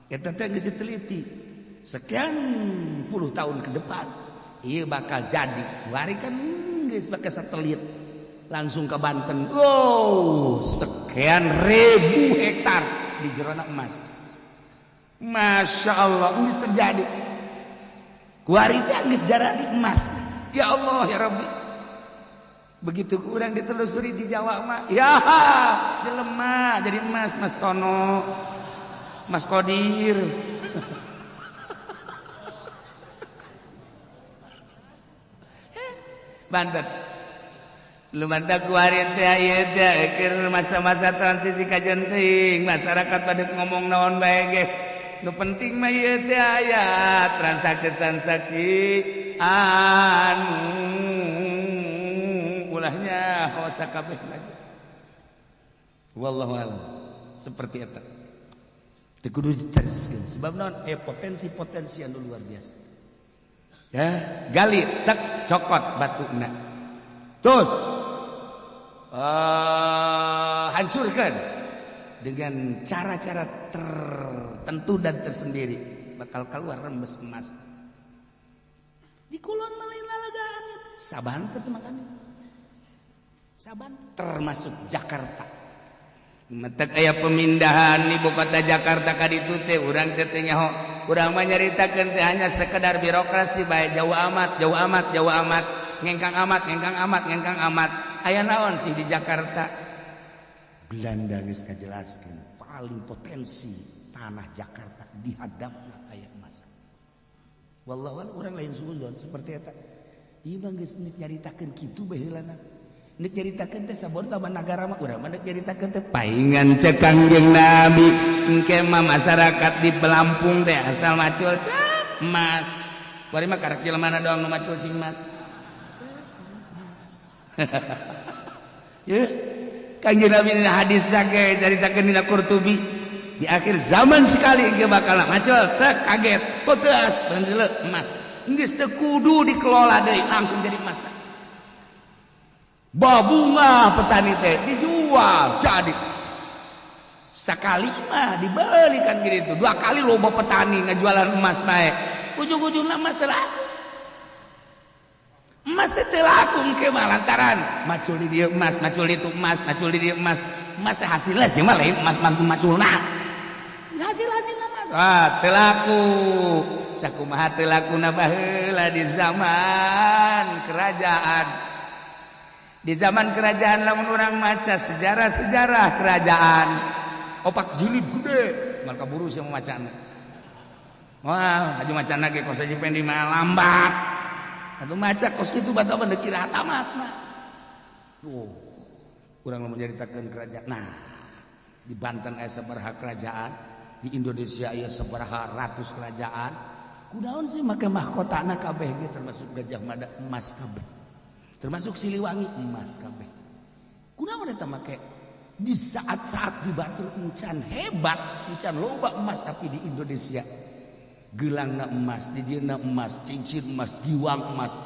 Eta teh geus diteliti sekian puluh tahun ke depan ieu bakal jadi. Kuari kan geus make satelit langsung ke Banten. Oh, sekian ribu hektar di jerona emas. Masya Allah, ini terjadi. Kuari teh geus jaradi emas. Ya Allah ya Rabbi. Begitu kurang ditelusuri di Jawa mah, ya jelema jadi emas Mas Tono, Mas Kodir. Banten. Lumanta kuari teh ieu teh keur masa-masa transisi kajen teuing, masyarakat pada ngomong naon bae ge. Nu penting mah ieu teh aya transaksi-transaksi anu ulahnya hosa kabeh lagi. Wallahu a'lam. Seperti eta. Teu kudu dicariskeun sebab naon potensi-potensi anu luar biasa. Ya, gali tek cokot batuna. Terus hancurkan dengan cara-cara tertentu dan tersendiri bakal keluar rembes emas. Di kulon mah lain lalagaan saban teh makanya. Saban termasuk Jakarta. Metek aya pemindahan ibu kota Jakarta ka ditu teh urang teh teu nyaho. Urang mah nyaritakeun teh hanya sekedar birokrasi bae jauh amat, jauh amat, jauh amat, ngengkang amat, ngengkang amat, ngengkang amat. Aya naon sih di Jakarta? Belanda geus ngajelaskeun paling potensi tanah Jakarta dihadapna aya emas. Wallahu a'lam urang lain suuzon seperti eta. Ieu mah geus nyaritakeun kitu baheulana. Nek nyaritakeun teh sabon taman nagara mah urang mah nek nyaritakeun teh paingan cek Kangjeng Nabi engke mah masyarakat di Lampung teh asal macul cek emas. Kuari mah karek jelema doang nu macul sing emas. Ye Kangjeng Nabi dina hadis ge caritakeun dina Qurtubi di akhir zaman sekali engke bakal macul tek kaget poteas bandeleu emas. Geus teu kudu dikelola deui langsung jadi emas. Babunga petani teh dijual jadi sekali mah dibeli kan gitu dua kali loba petani ngajualan emas bae ujung-ujungna emas teu laku emas teh teu laku engke mah lantaran macul di dieu emas macul di ditu emas macul di dieu emas emas teh hasilna sih mah lain emas-emas maculna hasil-hasilna emas ah teu laku sakumaha teu lakuna baheula di zaman kerajaan. Di zaman kerajaan lamun urang maca sejarah-sejarah kerajaan opak jilid gede maka buru sih macana. Wah, aju macana ge kos aja pendi mah lambat. Atuh maca kos kitu batal mah dikira tamatna. Tuh, urang lamun nyaritakeun kerajaan. Nah, di Banten aya sabaraha kerajaan, di Indonesia aya sabaraha ratus kerajaan. Kunaon sih make mahkotana kabeh ge termasuk Gajah Mada emas kabeh. Termasuk Siliwangi emas kabeh. Kunaon eta make di saat-saat di batur encan hebat, encan loba emas tapi di Indonesia geulangna emas, di dieuna emas, cincin emas, giwang emas,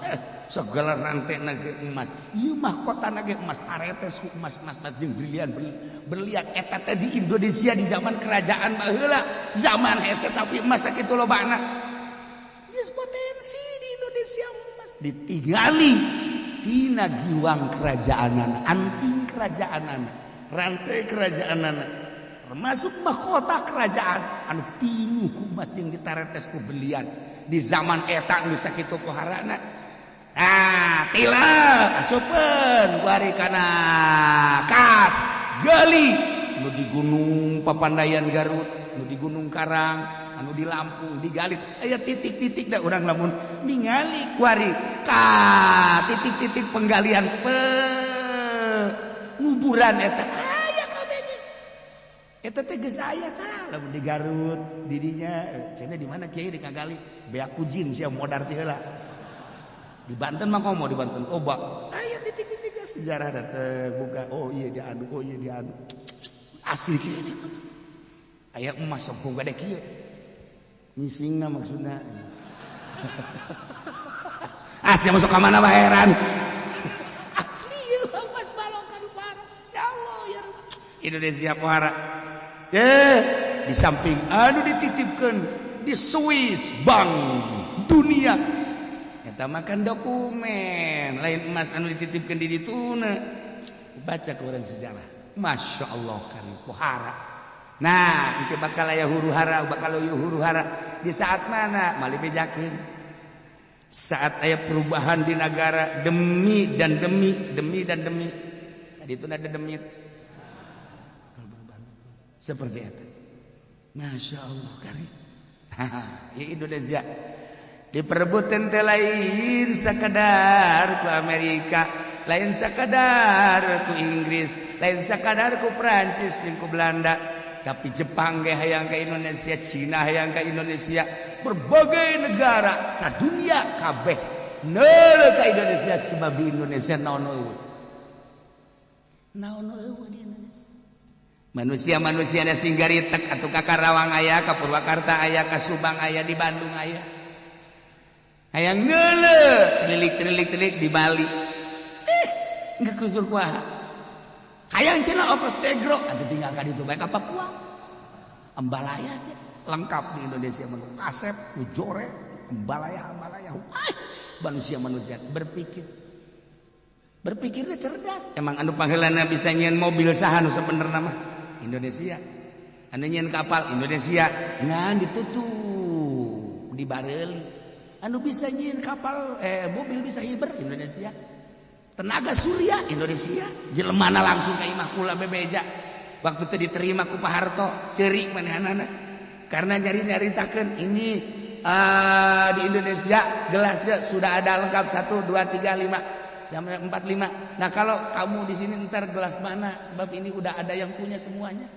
segala rantena ge emas. Ieu mahkotana ge emas, taretes ku emas, emas jeung berlian, berlian eta teh di Indonesia di zaman kerajaan baheula, zaman hese tapi emas sakitu lobana. Geus potensi di Indonesia emas ditinggali tina giwang kerajaanan, anting kerajaanan, rantai kerajaanan, termasuk mahkota kerajaan anu pinuh ku emas jeung ditaretes ku belian di zaman eta geus sakitu poharana. Ah, tila asupeun kuari kana kas gali nu di Gunung Papandayan Garut, nu di Gunung Karang, anu di Lampung digali aya titik-titik da urang lamun ningali kuari ka titik-titik penggalian penguburan eta aya kabeh ge eta teh geus aya tah lamun di Garut di dinya cenah di mana kiai dikagali beak kujin sia modar ti heula di Banten mah komo di Banten oba aya titik-titik sejarah terbuka oh iya diadu oh iya diadu asli kieu aya emas sok gade kieu ngisingna maksudna. Ah sia masuk ka mana mah heran. Asli ieu emas balong ka parah. Ya Allah ya Rabbi. Indonesia pohara. Di samping anu dititipkeun di Swiss, Bank Dunia, eta makan dokumen lain emas anu dititipkeun di dituna. Baca ke orang sejarah, Masya Allah kan pohara. Nah, itu bakal aya huru hara, bakal aya huru hara di saat mana mali bejakeun saat aya perubahan di negara demi dan demi, demi dan demi. Tadi itu ada demit seperti itu. Masya Allah kari. Ya, Indonesia diperebutkan teh lain sakadar ku Amerika, lain sakadar ku Inggris, lain sakadar ku Prancis jeung ku Belanda, tapi Jepang ge hayang ke Indonesia, Cina hayang ke Indonesia, berbagai negara sadunia kabeh neuleuh ka Indonesia, sebab di Indonesia naon eueuh, naon eueuh di Indonesia. Manusia-manusia da sing garitek atuh, ka Karawang aya, ka Purwakarta aya, ka Subang aya, di Bandung aya. Hayang neuleuh, tilik tilik tilik di Bali. Eh, geus kusur kuaha. Hayang cenah ongkos tegro, atuh tinggal ka ditu bae ka Papua. Ambalaya sih lengkap di Indonesia mah, kasep, ujore, ambalaya, ambalaya. Manusia-manusia berpikir. Berpikirnya cerdas. Emang anu pangheulana bisa nyieun mobil saha nu sabenerna mah? Indonesia. Anu nyieun kapal Indonesia, ngan ditutup, dibareuli. Anu bisa nyieun kapal, mobil bisa hiber Indonesia. Tenaga surya Indonesia. Jelemana langsung ka imah kula bebeja. Waktu teu diterima ku Pak Harto, ceurik manehanana. Karena nyari-nyaritakeun ini di Indonesia gelasnya sudah ada lengkap 1 2 3 5 sampai 4 5. Nah, kalau kamu di sini ntar gelas mana? Sebab ini udah ada yang punya semuanya.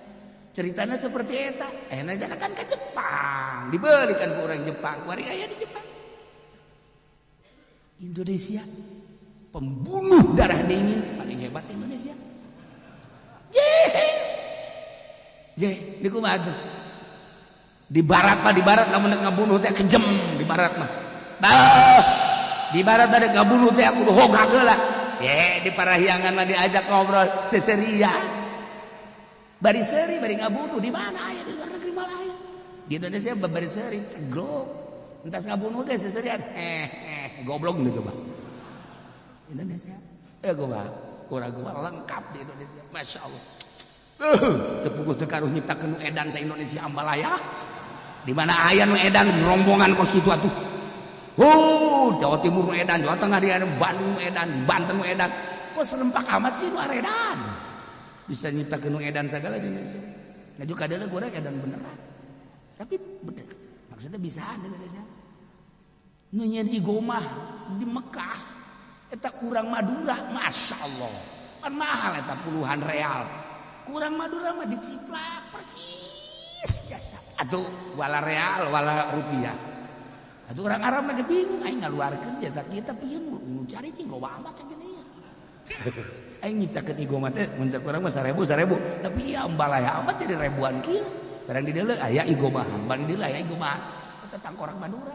Ceritanya seperti eta. Eh, nah, kan ke Jepang, dibelikan ke orang Jepang. Kuari aya di Jepang. Indonesia pembunuh darah dingin paling hebat Indonesia. Je, je, di kumaha tuh? Di barat mah, di barat lamun ngabunuh teh kejem di barat mah. Bah, di barat ada ngabunuh teh aku hoga heula. Ye, di Parahyangan mah diajak ngobrol seseria. Bari seuri bari ngabunuh di mana aya, di luar negeri malah aya. Di Indonesia bari seuri cegrok. Entas ngabunuh teh seserian. Eh, eh, goblok gitu coba. Indonesia. Eh, gua kurang gua lengkap di Indonesia. Masya Allah. Teu puguh teu karuh nyiptakeun nu edan sa Indonesia, ambalaya. Di mana aya nu edan rombongan kos kitu atuh. Oh, Jawa Timur nu edan, Jawa Tengah di Bandung nu edan, di Banten nu edan. Kok serempak amat sih nu edan? Bisa nyiptakeun nu edan segala di Indonesia. Nah, juga ada goreng edan beneran. Tapi bener, maksudnya bisa di Indonesia. Nu nyieun igomah di Mekah eta kurang Madura, Masya Allah. Kan mahal eta puluhan real. Kurang Madura mah diciplak persis jasa. Atuh wala real wala rupiah. Atuh orang Arab lagi bingung, aing ngaluarkeun jasa kita pieu nu cari cing loba amat cek gini ya. Aing nyiptakeun igomah teh mun cek urang mah 1000 1000, tapi ieu ambalaya amat jadi ribuan kieu. Barang di dieu aya igomahan, barang di dieu aya igomahan. Eta tangkorak Madura.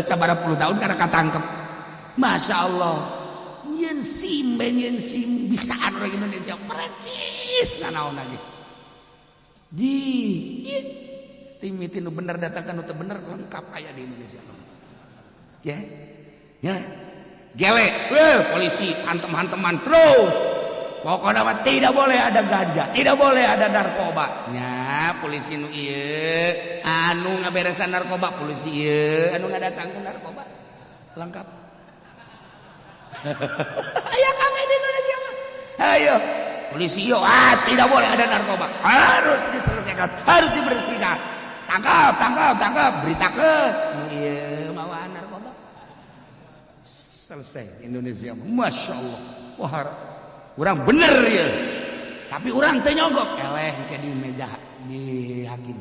Sabaraha puluh tahun karena katangkep. Masya Allah. Nyen SIM, nyen SIM bisaan orang Indonesia percis nanaon lagi. Di timiti nu bener datangkan nu bener lengkap aya di Indonesia. Ya. Ya. Gele, weh, polisi hantem-hanteman terus. Pokoknya mah tidak boleh ada ganja, tidak boleh ada narkoba. Nya, polisi nu ieu anu ngaberesan narkoba, polisi ieu anu ngadatangkeun narkoba. Lengkap. Aya kami di Indonesia mah. Ayo, polisi yo, ah, tidak boleh ada narkoba. Harus diselesaikan, harus dibersihkan. Tangkap, tangkap, tangkap, beritakeun. Nu ieu mawaan narkoba. Selesai Indonesia. Masya Allah. Wah, urang bener ya. Tapi urang teh nyogok, eleh ke di meja di hakim.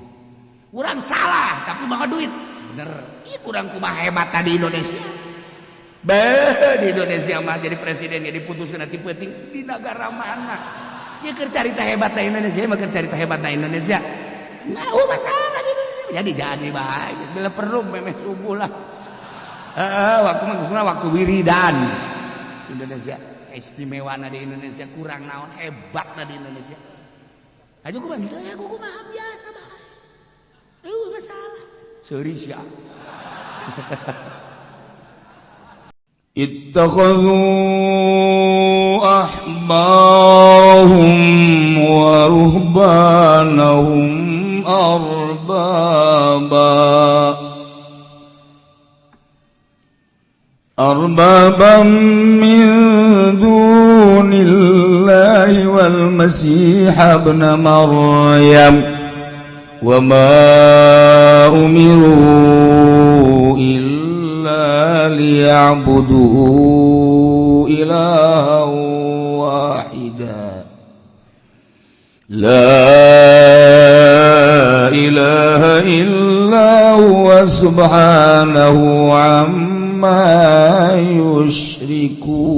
Urang salah, tapi bawa duit. Bener. Ih, urang kumaha hebat tadi Indonesia. Beh, di Indonesia mah jadi presiden ya diputuskan nanti penting di negara mana. Ya keur carita hebat na Indonesia, mah keur carita hebat na Indonesia. Nah, oh masalah di Indonesia. Jadi baik. Bila perlu memeh subuh lah. Waktu mah waktu wiridan. Indonesia istimewa di Indonesia kurang naon hebat di Indonesia. Aja kumaha ya kumaha biasa bae. Teu masalah. Seuri sia. Ittakhadhu ahbarahum wa ruhbanahum arbaban min dunillahi wal masih ibn Maryam wa ma umiru illa liya'budu ilahan wahida la ilaha illa huwa subhanahu amma yushrikun.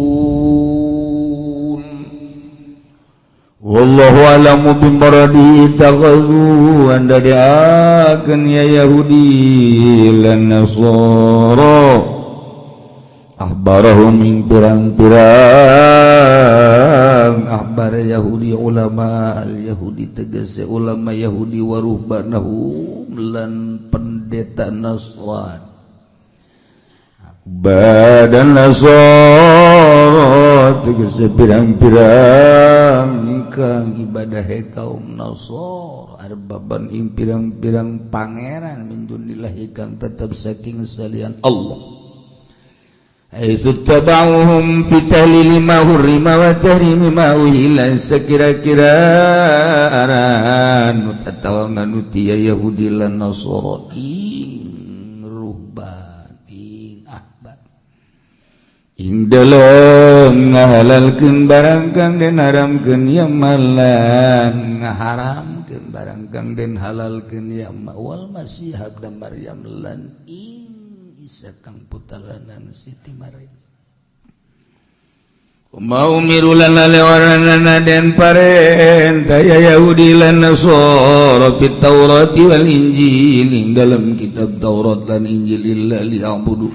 Wallahu alamu bimaradi taghadhu anda diakeun ya Yahudi lan Nasara ahbarahum ing pirang-pirang ahbar Yahudi ulama al Yahudi tegese ulama Yahudi waruhbanahum lan pendeta Nasrani badan Nasara tegese pirang-pirang kang ibadah kaum Nasara arbaban ing pirang-pirang pangeran min dunillahi kang tetep saking salian Allah. Haitsu tabauhum fi tahlili ma hurrima wa tahrimi ma uhilla sakira-kira aran atawa nganuti ya Yahudi lan Nasara ing ruhban ing ahbar ing dalem ngahalalkeun barang kang den haramkeun ya malan ngaharamkeun barang kang den halalkeun ya wal masih ibn Maryam lan ing Isa kang putalanan Siti Maryam. Mau mirulan lewaranana den parenta ya Yahudi lan Nasara fit Taurati wal Injil ing dalam kitab Taurat lan Injil illa liya'budu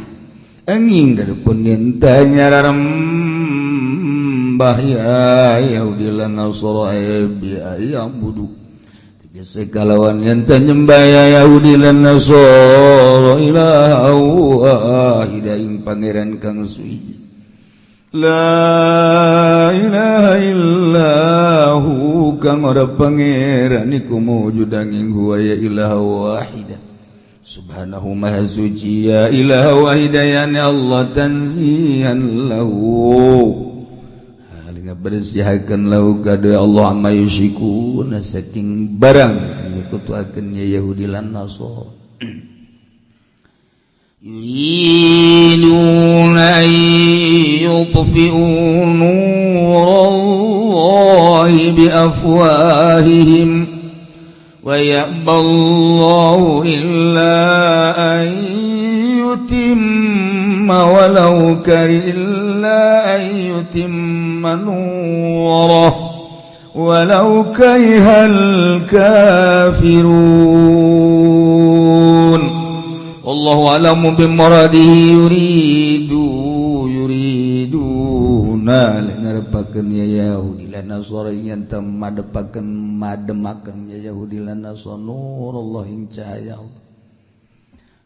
angin daripun yen nyararembah ya Yahudi lan Nasara bi ya'budu sekalawan yang nyembah ya Yahudi lan Nasara ilaha wahida ing pangeran kang suci la ilaha illahu kang ora pangeran iku mawjud ing huwa ya ilaha wahida subhanahu maha suci ya ilaha wahida ya Allah tanzihan lahu bersihakan lahu kada Allah amma yusyrikun saking barang nyekutuakeun ya Yahudi lan Nasara yuriduna yutfi'u nurallahi bi afwahihim wa ya'ballahu illa an yutimma walau kariha illa an yutimma nurahu walau karihal kafirun. Wallahu a'lamu bimuradihi yuriduna ngarepakeun ya Yahudi lan Nasara yen teu madepakeun mademakeun ya Yahudi lan Nasara nurullah ing cahaya Allah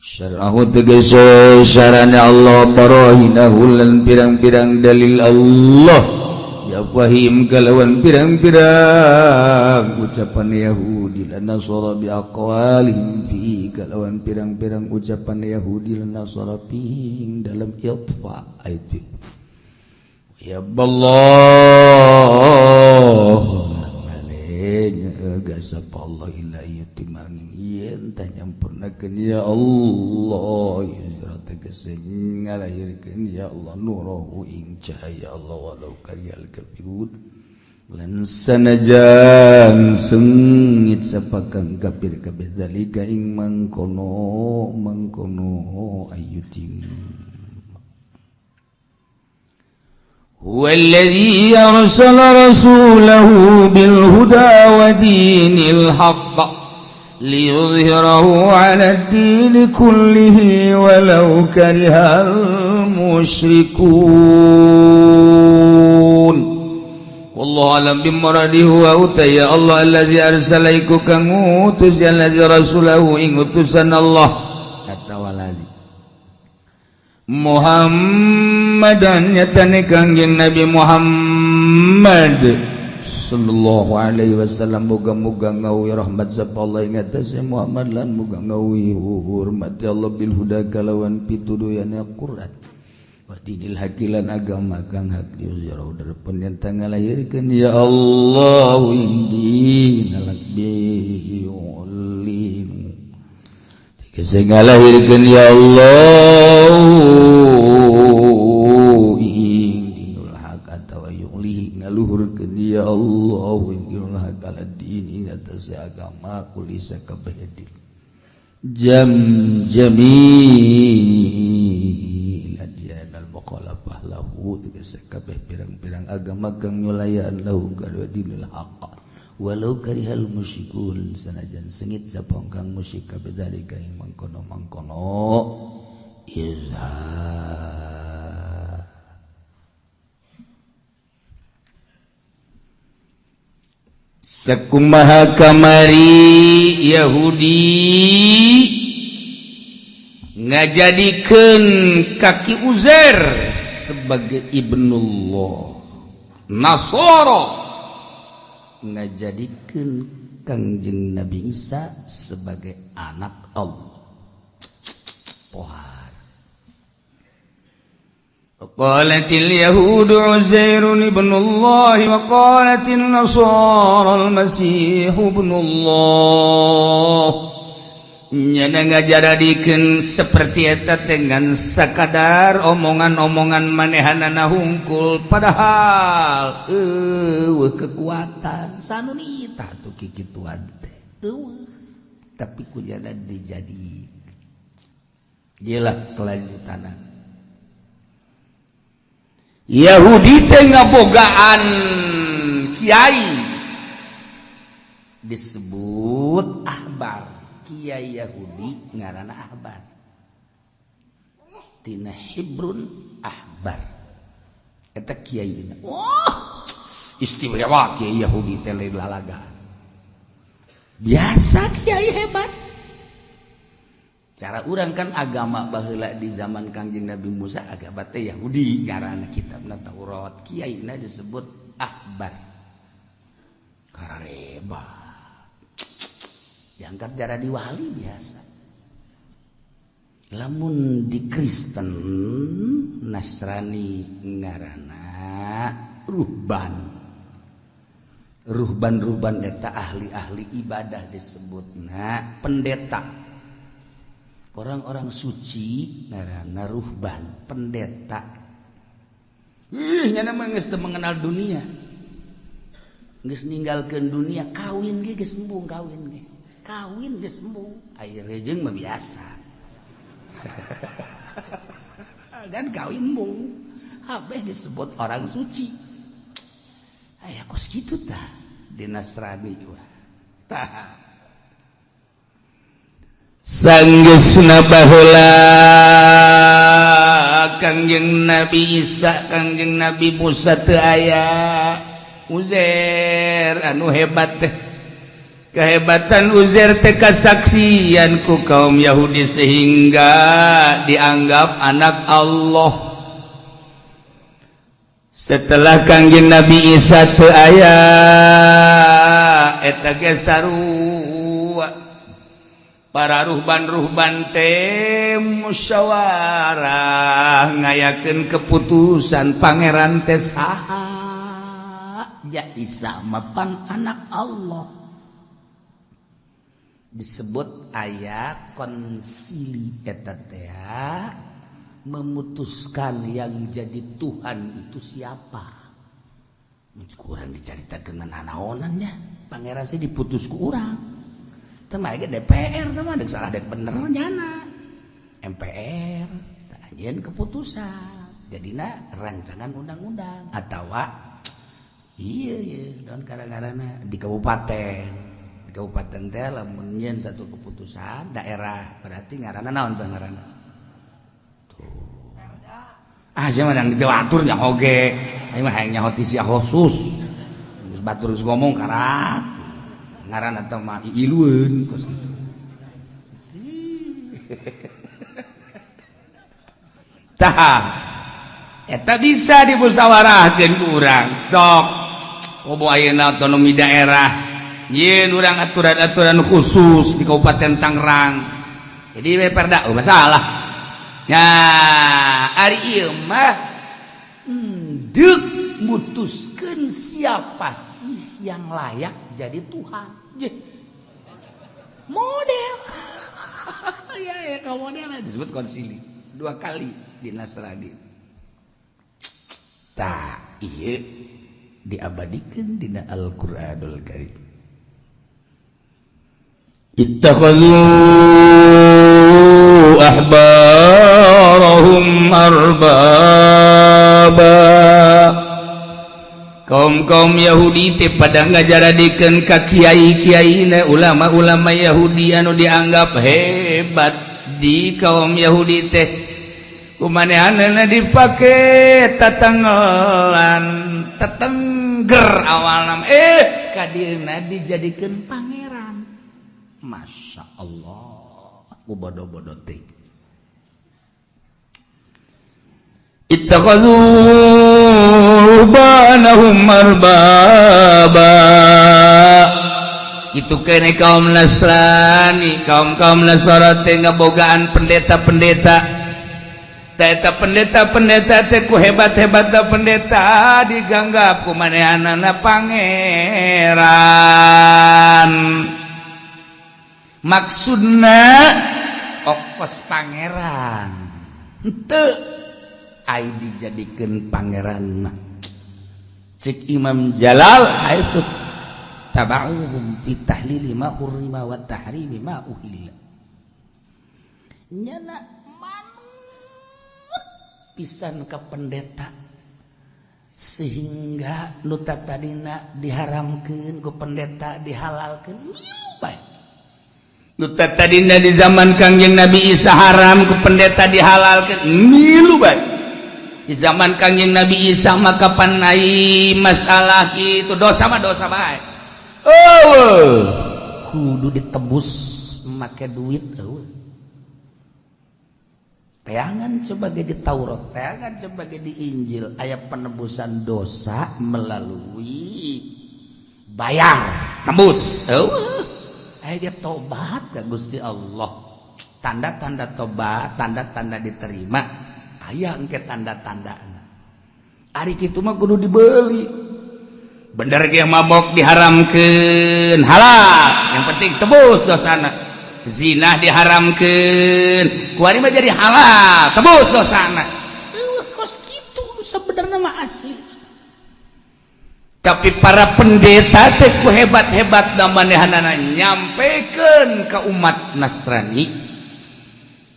syar'ahu tegese syarana Allah barahinahu lan pirang-pirang dalil Allah ya fahim kalawan pirang-pirang ucapan Yahudi lan Nasara bi aqwalihim fi kalawan pirang-pirang ucapan Yahudi lan Nasara fi dalam itfa ayat ya Allah gasap Allah illa yatimangin yen tah nyampurnakeun ya Allah ya tegese ngalahirkeun ya Allah nurahu ing cahaya Allah walau karihal kafirun lan sanajan sengit sapakang kafir kabeh dalika ing mangkono mangkono ayutim. هو الذي أرسل رسوله بالهدى ودين الحق ليظهره على الدين كله ولو كره المشركون. Wallahu alam bimuradihi wa utaya Allah allazi arsala iku kang ngutus ya allazi rasulahu ing utusan Allah atawa lali Muhammadan nyatane Kangjeng Nabi Muhammad sallallahu alaihi wasallam. Muga-muga ngawi rahmat sapa Allah ing atase Muhammad lan muga ngawi hormat Allah bil huda kalawan pituduyana Quran wa dinil haqilan agama kang hak yuzira derpen yen ngalahirkeun ya Allah ing dinal biulim tegese ngalahirkeun ya Allah ing dinul haq atawa yulihi ngaluhurkeun ya Allah ing dinul haq ala din ing atase agama kulisa kabeh din jam jamil mukhalafah lahu tegese kabeh pirang-pirang agama kang nyulayaan lahu kadua dinul haqq walau karihal musyrikun sanajan sengit sapa kang musyrik kabeh dalika ing mangkono-mangkono iza. Sakumaha kamari Yahudi ngajadikeun kaki Uzair sebagai ibnullah, Nasara ngajadikeun Kangjeng Nabi Isa sebagai anak Allah. Pohar. Qalatil yahudu Uzairun ibnullah wa qalatin nasara al-masih ibnullah. Nyana ngajaradikeun seperti eta dengan sakadar omongan-omongan manehanana hungkul padahal eueuh kekuatan sanunita tuh kikituan teh eueuh tapi ku jana dijadi jelah kelanjutana Yahudi teh ngabogaan kiai disebut ahbar. Kiai Yahudi ngaranna ahbar tina Hibrun ahbar eta kiai. Wah istimewa kiai Yahudi teh lain lalaga biasa kiai hebat. Cara urang kan agama baheula di zaman Kangjeng Nabi Musa agama teh Yahudi ngaranna kitabna Taurat kiaina disebut ahbar karareba diangkat jara di wali biasa. Lamun di Kristen Nasrani ngaranna ruhban. Ruhban-ruhban eta ahli-ahli ibadah disebutna pendeta. Orang-orang suci ngaranna ruhban, pendeta. Ih, nyana mah geus teu mengenal dunia. Geus ninggalkeun dunia, kawin ge geus embung kawin ge. Kawin geus embung, aya rejeng mah biasa. Dan kawin embung, habeh disebut orang suci. Aya kos kitu tah di Nasrani wah. Tah. Sanggeusna baheula Kangjeng Nabi Isa, Kangjeng Nabi Musa teu aya Uzair anu hebat teh. Kehebatan Uzair teh kasaksian ku kaum Yahudi sehingga dianggap anak Allah. Setelah Kangjeng Nabi Isa teu aya eta ge sarua para ruhban-ruhban teh musyawarah ngayakeun keputusan pangeran teh saha ja Isa mapan anak Allah. Disebut aya konsili eta teh memutuskan yang jadi Tuhan itu siapa. Kurang dicaritakeun nanaonan nya pangeran sih diputus ku urang. Teu mah ge DPR teh mah deuk salah deuk bener nyana. MPR tah anjeun keputusan. Jadina rancangan undang-undang atawa iya iya don kadang-kadang di kabupaten. Kabupaten teh lamun nyeun satu keputusan daerah berarti ngaranna naon teh ngaranna tuh ah sia mah dang diatur nya oge aing mah hayang nyaho ti sia khusus. Terus batur geus ngomong karak. Ngaran eta mah iilueun kos kitu. Tah. Eta bisa dimusyawarahkeun ku urang. Sok komo ayeuna otonomi daerah. Yeun urang aturan-aturan khusus di Kabupaten Tangerang. Jadi we perda oh masalah. Ya, ari ieu mah deuk mutuskeun siapa sih yang layak jadi Tuhan. Model. Ya ya kamu model disebut konsili dua kali di Nasrani. Tah ieu diabadikeun dina Al-Qur'anul Karim. Ittakhadhu ahbarahum arbaba. Kaum-kaum Yahudi teh pada ngajaradikeun ka kiai-kiaina ulama-ulama Yahudi anu dianggap hebat di kaum Yahudi teh kumanehanna dipake tatanggelan tetengger awalna kadirna dijadikeun pangeran. Masya Allah ku bodoh-bodoh teh. Ittakhadhu rubanahum arbaba. Itu kene kaum Nasrani, kaum-kaum Nasara teh ngabogaan pendeta-pendeta. Eta pendeta-pendeta teh ku hebat-hebatna pendeta diganggap ku manehanana pangeran. Maksudna okos pangeran. Henteu ai dijadikeun pangeran mah. Cek Imam Jalal haitsu tabauhum fi tahlili ma hurrima wa tahrimi ma uhilla. Nyana manut pisan ka pendeta sehingga nu tadina diharamkeun ku pendeta dihalalkeun milu bae. Nu tadina di zaman Kangjeng Nabi Isa haram ku pendeta dihalalkeun milu bae. Di zaman Kangjeng Nabi Isa maka panai masalah itu dosa mah dosa bae. Oh, kudu ditebus make duit eueuh. Teangan sebagai di Taurat, teangan sebagai di Injil aya penebusan dosa melalui bayar, tebus. Eueuh. Aya dia tobat ka Gusti Allah. Tanda-tanda tobat, tanda-tanda diterima. Aya engke tanda-tanda. Ari kitu mah kudu dibeli. Bener ge mabok diharamkeun, halal. Yang penting tebus dosana. Zina diharamkeun, kuari mah jadi halal, tebus dosana. Eueuh kos kitu sebenarnya mah asli. Tapi para pendeta teh ku hebat-hebat manehanana nyampekeun ka umat Nasrani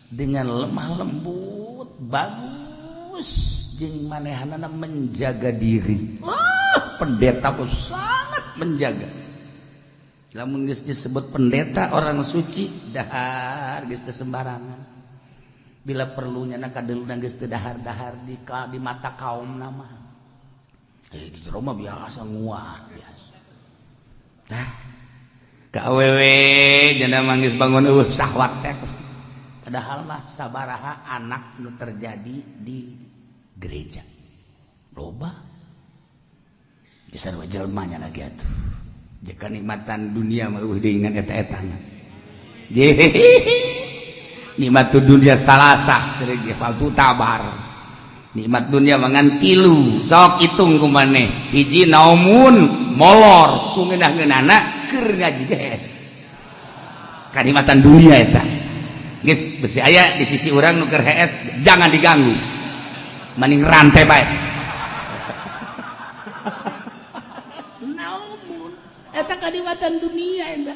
dengan lemah lembut, bagus jeung manehanana menjaga diri. Wah, pendeta pun sangat menjaga. Lamun geus disebut pendeta orang suci, dahar geus teu sembarangan. Bila perlunya na kadeulna geus teu dahar-dahar di mata kaum nama. Di jero mah biasa nguah biasa. Tah ka awewe jana manggis bangun eueuh syahwat teh. Padahal mah sabaraha anak nu terjadi di gereja. Loba. Geus sarua jelema nya lagi atuh. Jika nikmatan dunia mah eueuh deui ngan eta-etana. Nikmat dunia salasah cerik ge faltu tabar. Nikmat dunia mangan tilu. Sok hitung ku maneh. Hiji naumun molor ku ngeunah-ngeunahna keur ngaji geus. Kanikmatan dunia eta. Geus besi aya di sisi urang nu keur hees jangan diganggu. Maning rantai bae. Naumun eta kanikmatan dunia eta.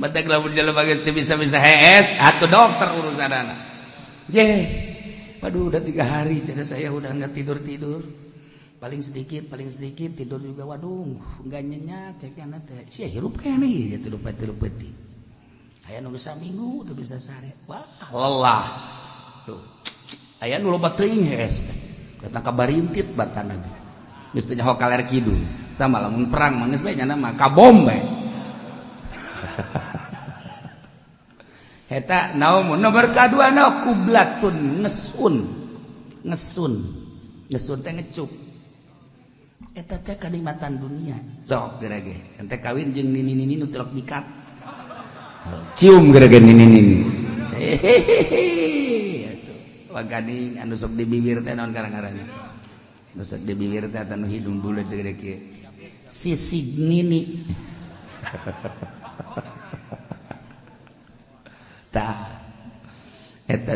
Batak lamun jelema geus teu bisa-bisa hees atuh dokter urusanana. Ye. Waduh udah 3 hari jadi saya udah nggak tidur-tidur. Paling sedikit tidur juga waduh nggak nyenyak kayaknya teh. Sia hirup keneh ieu tilu peuting. Aya nu geus saminggu teu bisa sare. Wah, lelah. Tuh. Aya nu loba teuing hees teh. Datang ka barintit batana ge. Geus teu nyaho kaler kidul. Tah lamun perang mah geus bae nya mah kabom bae. Eta naumun nomor kadua na kublatun ngesun. Ngesun. Ngesun teh ngecup. Eta teh kanikmatan dunia. Sok geura ge. Ente kawin jeung nini-nini nu tilok nyikat. Cium geura ge nini-nini. Hehehe. Atuh waganing anu sok di bibir teh naon karang-karang. Nu sok di bibir teh anu hidung buleut segede kieu. Sisig nini. Tah eta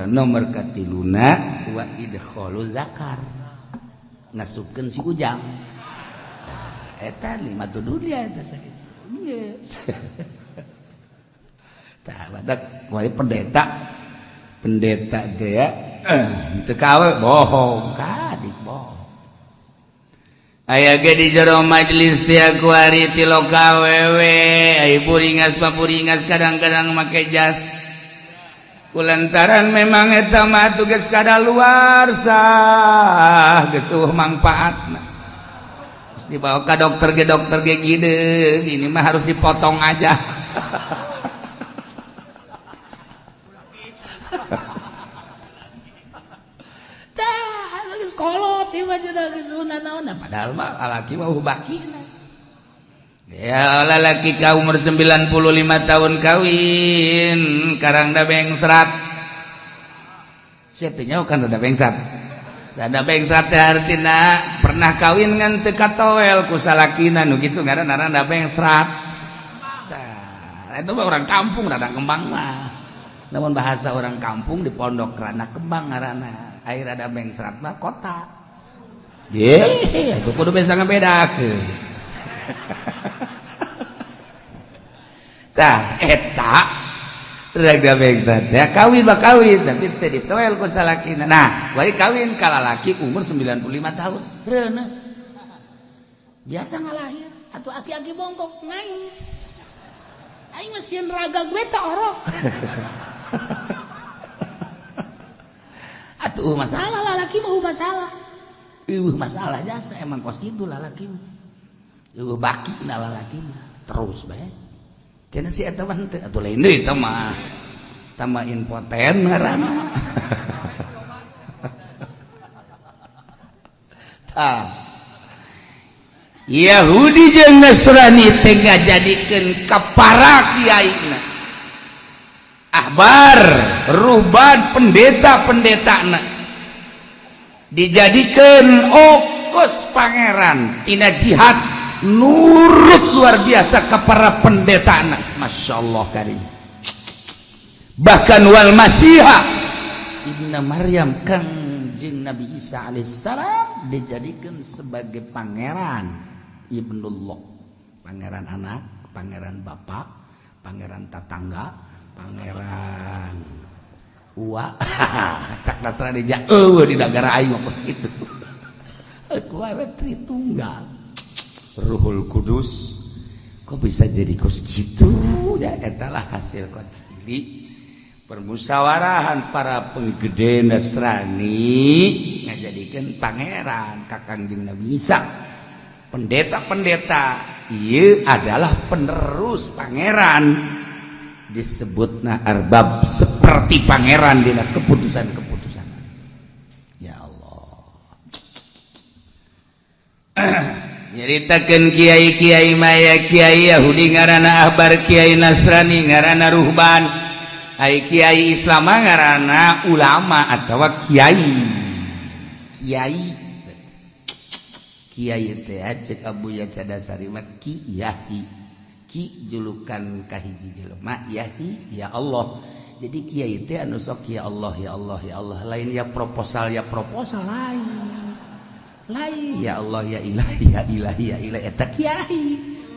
nomor katiluna wa idkhalu zakar. Ngasupkeun si Ujang. Eta lima tu dunia eta sakit. Geus. Tah badak wae pendeta. Pendeta teh ya teu kawe bohong kadik bohong. Aya ge di jero majelis teh kuari ti loka wewe ai buringas mah buringas kadang-kadang make jas. Kulantaran memang eta mah tugas kadaluarsa geus eueuh mangpaatna. Geus dibawa ka dokter ge gideung, ini mah harus dipotong aja. Tah geus kolot ieu mah cenah geus naon padahal mah lalaki mah bakina. Ya lalaki ka umur 95 tahun kawin karang da bengsrat. Sia teh nyaho kan da bengsrat. Da bengsrat teh artina pernah kawin ngan teu katoel ku salakina nu kitu ngaranna da bengsrat. Tah eta mah orang kampung rada kembang mah. Namun bahasa orang kampung di pondok rada kembang ngaranna. Ai rada bengsrat mah kota. Ye, atuh kudu bisa ngabedakeun. Tah eta rada bengsrat ya kawin mah kawin tapi teu ditoel ku salakina. Nah, bari kawin ka lalaki umur 95 tahun. Reuneuh. Biasa ngalahir atuh aki-aki bongkok ngais. Aing mah sieun raga gue teh orok. Atuh masalah lalaki mah masalah. Eueuh masalah jasa emang kos kitu lalaki mah. Eueuh baki na lalaki mah terus bae. Cenah si eta mah henteu atuh lain deui eta mah. Tambah impoten ngaranna. Tah. Yahudi jeung Nasrani teh ngajadikeun ka para kiaina. Ahbar, ruhban, pendeta-pendetana dijadikeun okos pangeran tina jihad nurut luar biasa ke para pendetana. Masya Allah karim. Bahkan wal Masiha Ibnu Maryam kang jeung Nabi Isa alaihissalam dijadikan sebagai pangeran Ibnullah, pangeran anak, pangeran bapak, pangeran tetangga, pangeran uwa. Cak Nasrani ja eueuh di negara aing mah kitu. Ku we Tritunggal Ruhul Kudus kok bisa jadi kos gitu ya. Etalah hasil konsili permusawarahan para penggede Nasrani ngajadikeun pangeran ka Kangjeng Nabi Isa. Pendeta-pendeta ieu adalah penerus pangeran, disebutna arbab seperti pangeran dina keputusan-keputusan. Ya Allah. Nyaritakeun kiai-kiai maya kiai Yahudi ngaranna ahbar, kiai Nasrani ngaranna ruhban, ai kiai Islam ngaranna ulama atawa kiai. Kiai kiai teh cek Abu Ya Cadasari mah ki yahi. Ki julukan kahiji jelema, yahi ya Allah. Jadi kiai teh anu sok ya Allah ya Allah ya Allah, lain ya proposal lain. Lain ya Allah ya ilahi ya ilahi ya ilahi eta kiai.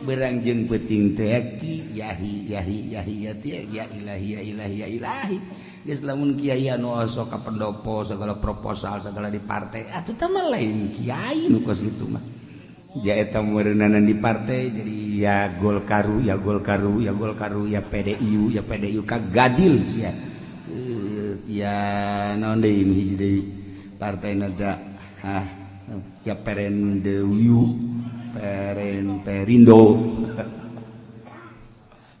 Berang jeung peuting teh ki yahi yahi yahi ya teh ya ilahi ya ilahi ya ilahi. Geus lamun kiai anu osok ka pendopo segala proposal segala di partai atuh tah mah lain kiai nu kos kitu mah. Ja eta meureunana di partai jadi ya Golkaru ya Golkaru ya Golkaru ya PDIU ya PDIU ka gadil sia. Ya naon deui hiji deui partai na teh ya Perendewiu Perin Perindo.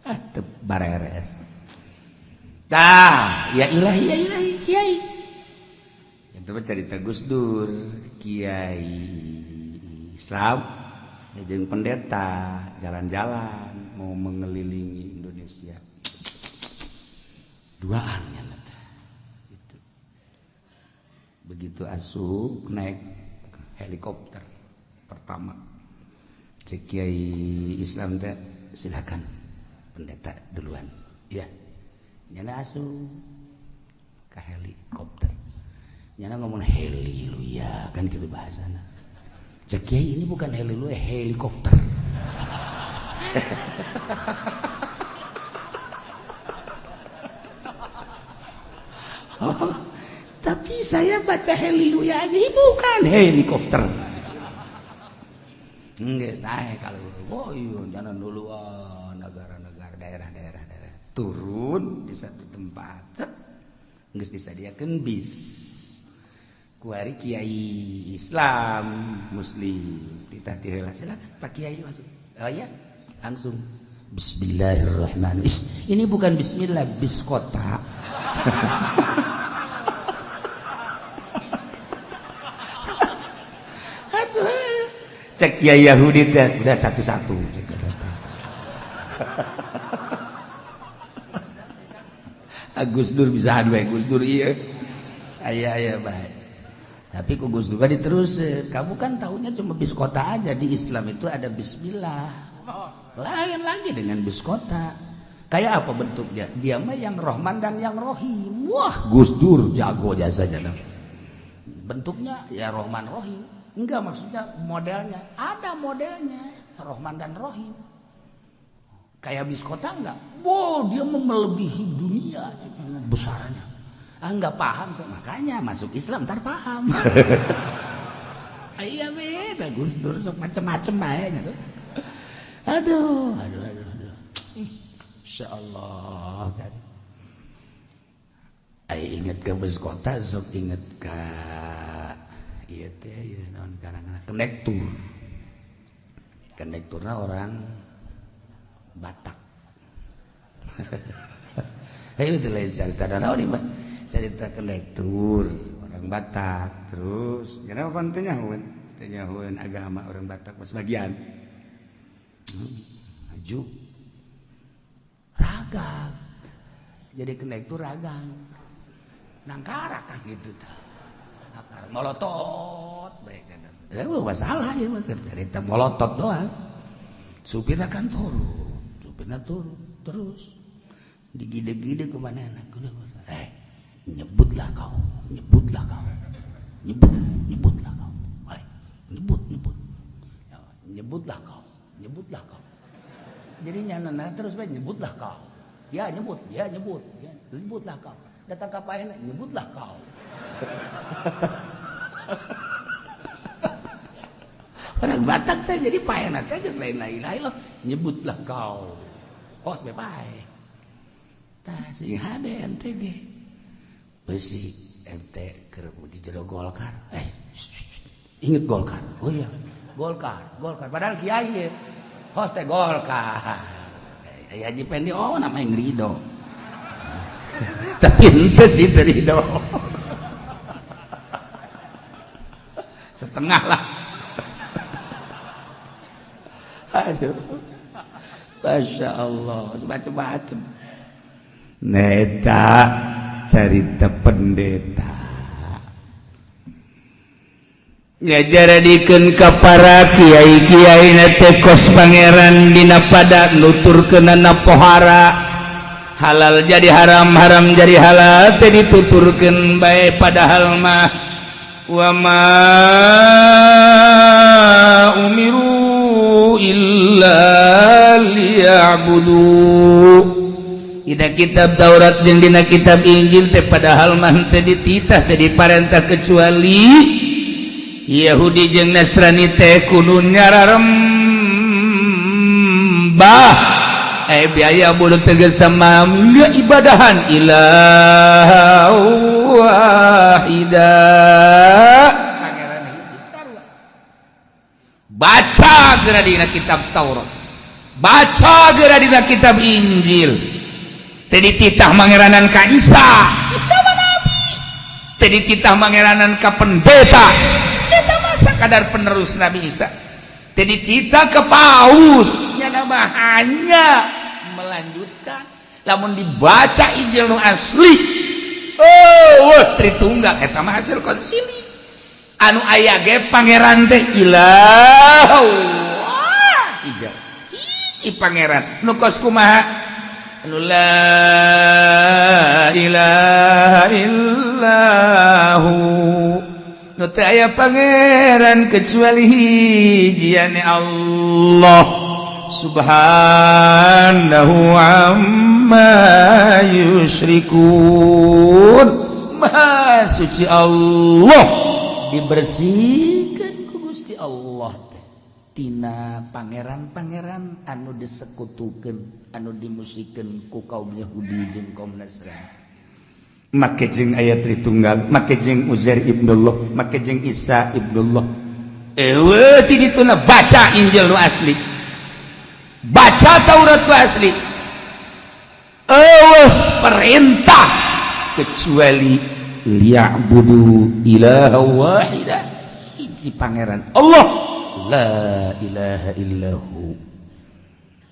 Ah, teu bareres. Tah, ya ilahi, ya ilahi, kiai. Itu mah cerita Gus Dur, kiai Islam jeung pendeta jalan-jalan mau mengelilingi Indonesia. Duaan ya gitu. Begitu asup naik helikopter pertama, cek kiai Islam teh, "Silakan pendeta duluan." Ya, nyana asup ke helikopter, nyana ngomong heliluya, kan gitu bahasana. Cek kiai, "Ini bukan heliluya, helikopter." Oh, tapi saya baca heliluya aja, bukan helikopter. Enggak, naik kalau, oh iya, jangan dulu, oh, negara-negara, daerah-daerah, daerah. Turun di satu tempat, set, geus disadiakeun bis. Kuari kiai Islam, Muslim, ditah heula, "Silakan Pak Kiai masuk." Oh iya, langsung bismillahirrahmanirrahim. Ini bukan bismillah, bis kota. Cek kiai Yahudi teh udah satu-satu cek. Gus Dur bisa bae, Gus Dur iya. Aya aya bae. Tapi ku Gus Dur kan diterus, kamu kan tahunya cuma bis kota aja, di Islam itu ada bismillah. Lain lagi dengan bis kota. Kayak apa bentuknya? Dia mah yang Rohman dan yang Rohim. Wah, Gus Dur jago jasanya. Bentuknya ya Rohman Rohim. Enggak, maksudnya modelnya. Ada modelnya Rohman dan Rohim. Kayak bis kota enggak? Wow, dia melebihi dunia besarnya. Ah, enggak paham, makanya masuk Islam ntar paham. Iya beda Gus Dur sok macem-macem aja gitu. Aduh, aduh, aduh, aduh. Insyaallah kan. Ai inget ke bus kota sok inget ke ieu teh ieu naon karang-karang konektur. Konekturna orang Batak. Itu lain cerita naon ieu mah. Cerita konektur orang Batak terus kenapa pan teu nyahoeun? Teu nyahoeun agama orang Batak sebagian. Maju ragag. Jadi konektur ragang. Nangkarak kan gitu tah. Molotot baik masalah ya mah cerita molotot doang. Supirna kan turun, supirna turun terus digide-gide ke mana anak nyebutlah kau, nyebutlah kau, nyebut, nyebutlah kau, nyebut, nyebut, nyebutlah kau, nyebutlah kau. Jadi nyana terus baik nyebutlah kau, ya nyebut, ya nyebut, ya, nyebutlah kau. Datang ke paena, nyebutlah kau. Orang Batak teh jadi paena teh geus lain lain lah, nyebutlah kau. Kos be pae. Tah sing hade ente ge. Beusi ente keur di jero Golkar. Inget Golkar. Oh iya, Golkar, Golkar. Padahal kiai ge. Hos teh Golkar. Aya Haji Pendi, oh namanya ngrido. Tapi ente sih terido. Setengah lah. Aduh. Masya Allah, macem-macem. Neta cerita pendeta. Ngajaradikeun ka para kiai-kiai na teh kos pangeran dina pada nuturkeunana pohara. Halal jadi haram, haram jadi halal teh dituturkeun bae padahal mah wa ma umiru illa liya'budu. Dina kitab Taurat jeung dina kitab Injil teh padahal mah teh dititah teh diparentah kecuali Yahudi jeung Nasrani teh kudu nyararembah. Biaya bodoh tegas sama nggak ibadahan ilah wahida. Baca geura dina kitab Taurat, baca geura dina kitab Injil. Teu dititah mangeranan ka Isa, Isa mah nabi. Teu dititah mangeranan ka pendeta, pendeta mah sakadar penerus Nabi Isa. Teu dititah ke paus, nya mah hanya melanjutkan. Lamun dibaca Injil nu asli, oh wah, Tritunggal eta mah hasil konsili. Anu aya ge pangeran teh ilah hiji, hiji pangeran nu kos kumaha, anu la ilaha illahu, nu teu aya pangeran kecuali hiji, yani Allah. Subhanahu amma yusyrikun. Maha suci Allah, dibersihkan ku Gusti Allah teh tina pangeran-pangeran anu disekutukeun, anu dimusikeun ku kaum Yahudi jeung kaum Nasrani. Make jeung aya Tritunggal, make jeung Uzair ibnullah, make jeung Isa ibnullah. Eueuh ti dituna. Baca Injil nu asli, baca Taurat nu asli, eueuh perintah kecuali liya'budu ilaha wahida, hiji pangeran Allah, la ilaha illahu.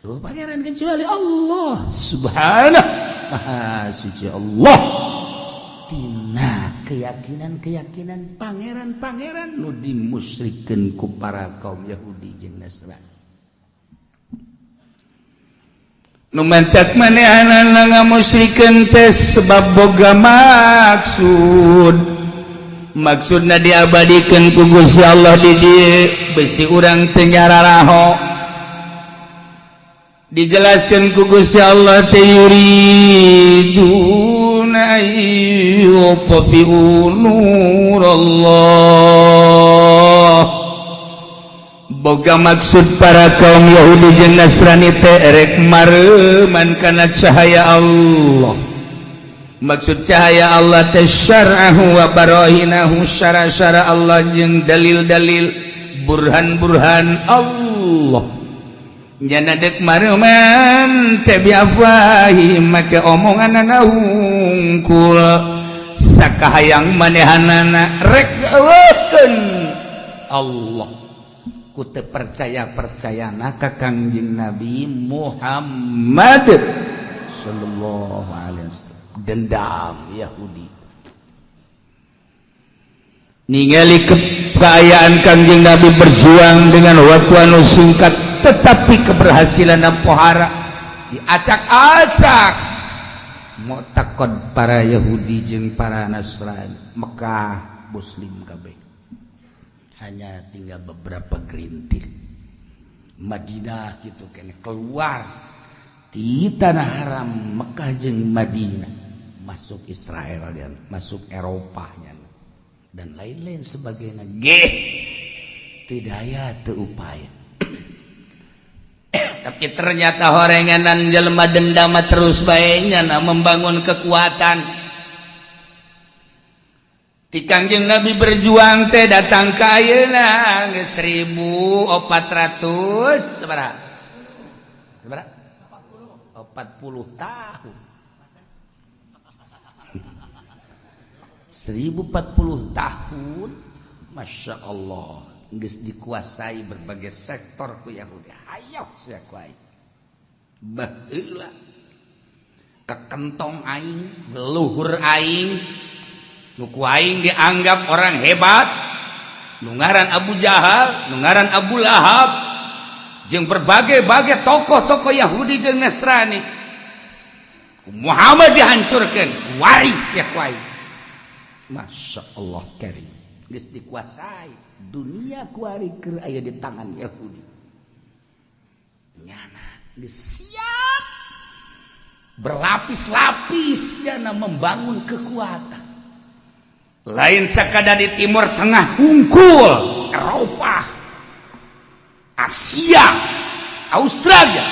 Oh, pangeran kecuali Allah. Subhanah, maha suci Allah tina keyakinan-keyakinan pangeran-pangeran nu dimusyrikeun ku para kaum Yahudi jeung Nasrani. Nu mantak manehanana ngamusyrikeun teh sebab boga maksud. Maksudna diabadikeun ku Gusti Allah di dieu besi urang teu nyararaho. Dijelaskan ku Gusti Allah teh yuriduna ayyutfi'u nurallah. Boga maksud para kaum Yahudi jeung Nasrani teh erek mareuman kana cahaya Allah. Maksud cahaya Allah teh syar'ahu wa barahinahu, syara-syara Allah jeung dalil-dalil, burhan-burhan Allah. Nyana dek mareuman teh biafwahihim, make omonganana hungkul. Sakahayang manehanana rek eueukeun Allah ku teu percaya-percayana ka Kangjeng Nabi Muhammad sallallahu alaihi wasallam. Dendam Yahudi ningali keayaan Kangjeng Nabi berjuang dengan waktu anu singkat tetapi keberhasilan pohara, diacak-acak mu'taqad para Yahudi jeung para Nasrani. Mekah Muslim kabeh, hanya tinggal beberapa gerintil. Madinah gitu kene, keluar di tanah haram Mekah jeung Madinah, masuk Israel dan masuk Eropahnya dan lain-lain sebagainya. Ge tidak aya teu upaya, tapi ternyata horenganan jelema dendam terus bae na membangun kekuatan. Ti Kangjeng Nabi berjuang teh datang ke ayeuna geus 1400 sabaraha? Sabaraha? 40 tahun. 1040 tahun, Masya Allah, geus dikuasai berbagai sektor ku Yahudi. Hayoh sia ku aing. Baheula kekentong aing, leluhur aing, nu ku aing dianggap orang hebat, nu ngaran Abu Jahal, nu ngaran Abu Lahab, jeung berbagai-bagai tokoh-tokoh Yahudi jeung Nasrani. Muhammad dihancurkan, waris ya ku aing. Masya Allah karim, geus dikuasai dunia kuari keur aya di tangan Yahudi. Nyana geus siap berlapis-lapis nyana membangun kekuatan. Lain sekadar di Timur Tengah hungkul, Eropa, Asia, Australia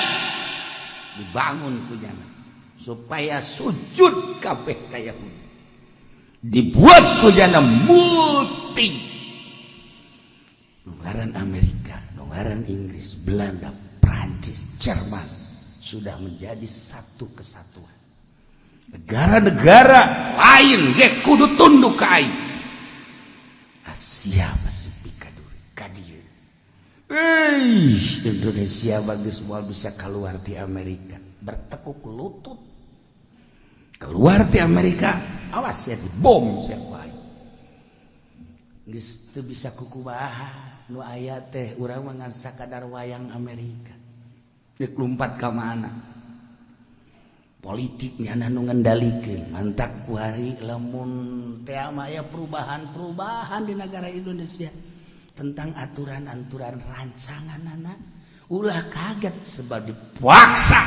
dibangun punyana supaya sujud kabeh ka Yahudi. Dibuat kujana multi nu ngaran Amerika, nu Keluaran Inggris, Belanda, Prancis, Jerman sudah menjadi satu kesatuan. Negara-negara lain ge kudu tunduk ka aing. Asia Pasifik ka dieu. Indonesia bagus moal bisa keluar di Amerika, bertekuk lutut keluar di Amerika, awas ya dibom siapa. Geus teu bisa kukubaha nu aya teh urang mah ngan sakadar wayang Amerika. Deuk lumpat ka mana? Politiknya nu ngendalikeun mantak kuari lamun teh aya perubahan-perubahan di negara Indonesia tentang aturan-aturan rancangan anak ulah kaget sebab dipaksa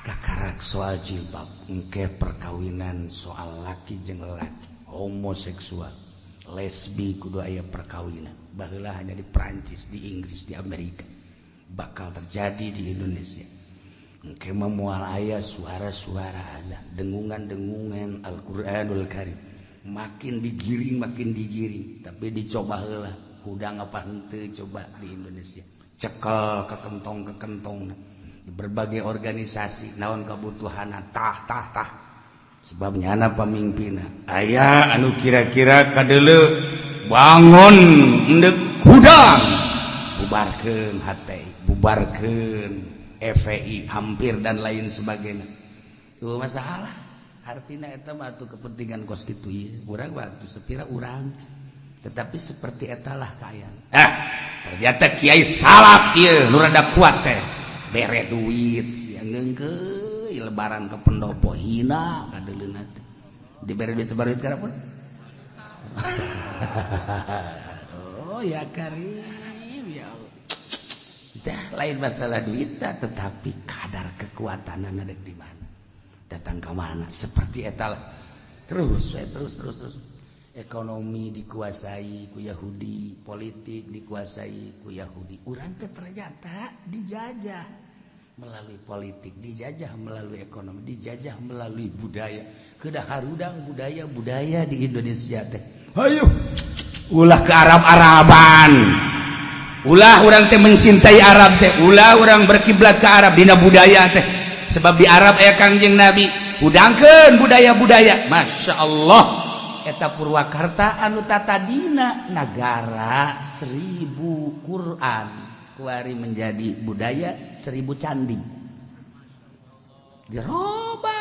kakarak soal jilbab, engke perkawinan soal laki jeung laki, homoseksual, lesbi, kudu aya perkawinan. Baheula hanya di Prancis, di Inggris, di Amerika, bakal terjadi di Indonesia. Engke mah moal aya suara-suara ada dengungan-dengungan Al-Qur'anul Karim. Makin digiring, makin digiring, tapi dicoba heula hudang apa henteu. Coba di Indonesia cekel ke kentong, ke kentong di berbagai organisasi naon kebutuhan, tah tah tah. Sebabnya anak pemimpin aya anu kira-kira kadele bangun endek hudang, bubarkeun HTI, bubarkeun FPI hampir dan lain sebagainya. Tuh masalah artinya eta mah tuh kepentingan kos kitu ieu urang waktu sepira urang, tetapi seperti etalah kaayaan. Ternyata kiai salaf ieu nu rada kuat teh bere duit sia ngeungkeuy lebaran ke pendopo hina kadeuleuna teh dibere duit, sebar duit pun. Oh ya karim, ya Allah. Dah, lain masalah duit, tetapi kadar kekuatan ada di mana, datang ke mana, seperti etalah terus terus terus terus. Ekonomi dikuasai ku Yahudi, politik dikuasai ku Yahudi. Urang teh ternyata dijajah melalui politik, dijajah melalui ekonomi, dijajah melalui budaya. Kedah harudang budaya-budaya di Indonesia teh. Ayo ulah ke Arab-Araban, ulah urang teh mencintai Arab teh, ulah urang berkiblat ke Arab dina budaya teh, sebab di Arab aya Kangjeng Nabi. Hudangkeun budaya-budaya. Masya Allah, eta Purwakarta anu tatadina nagara 1000 Quran kuari menjadi budaya 1000 candi dirobah.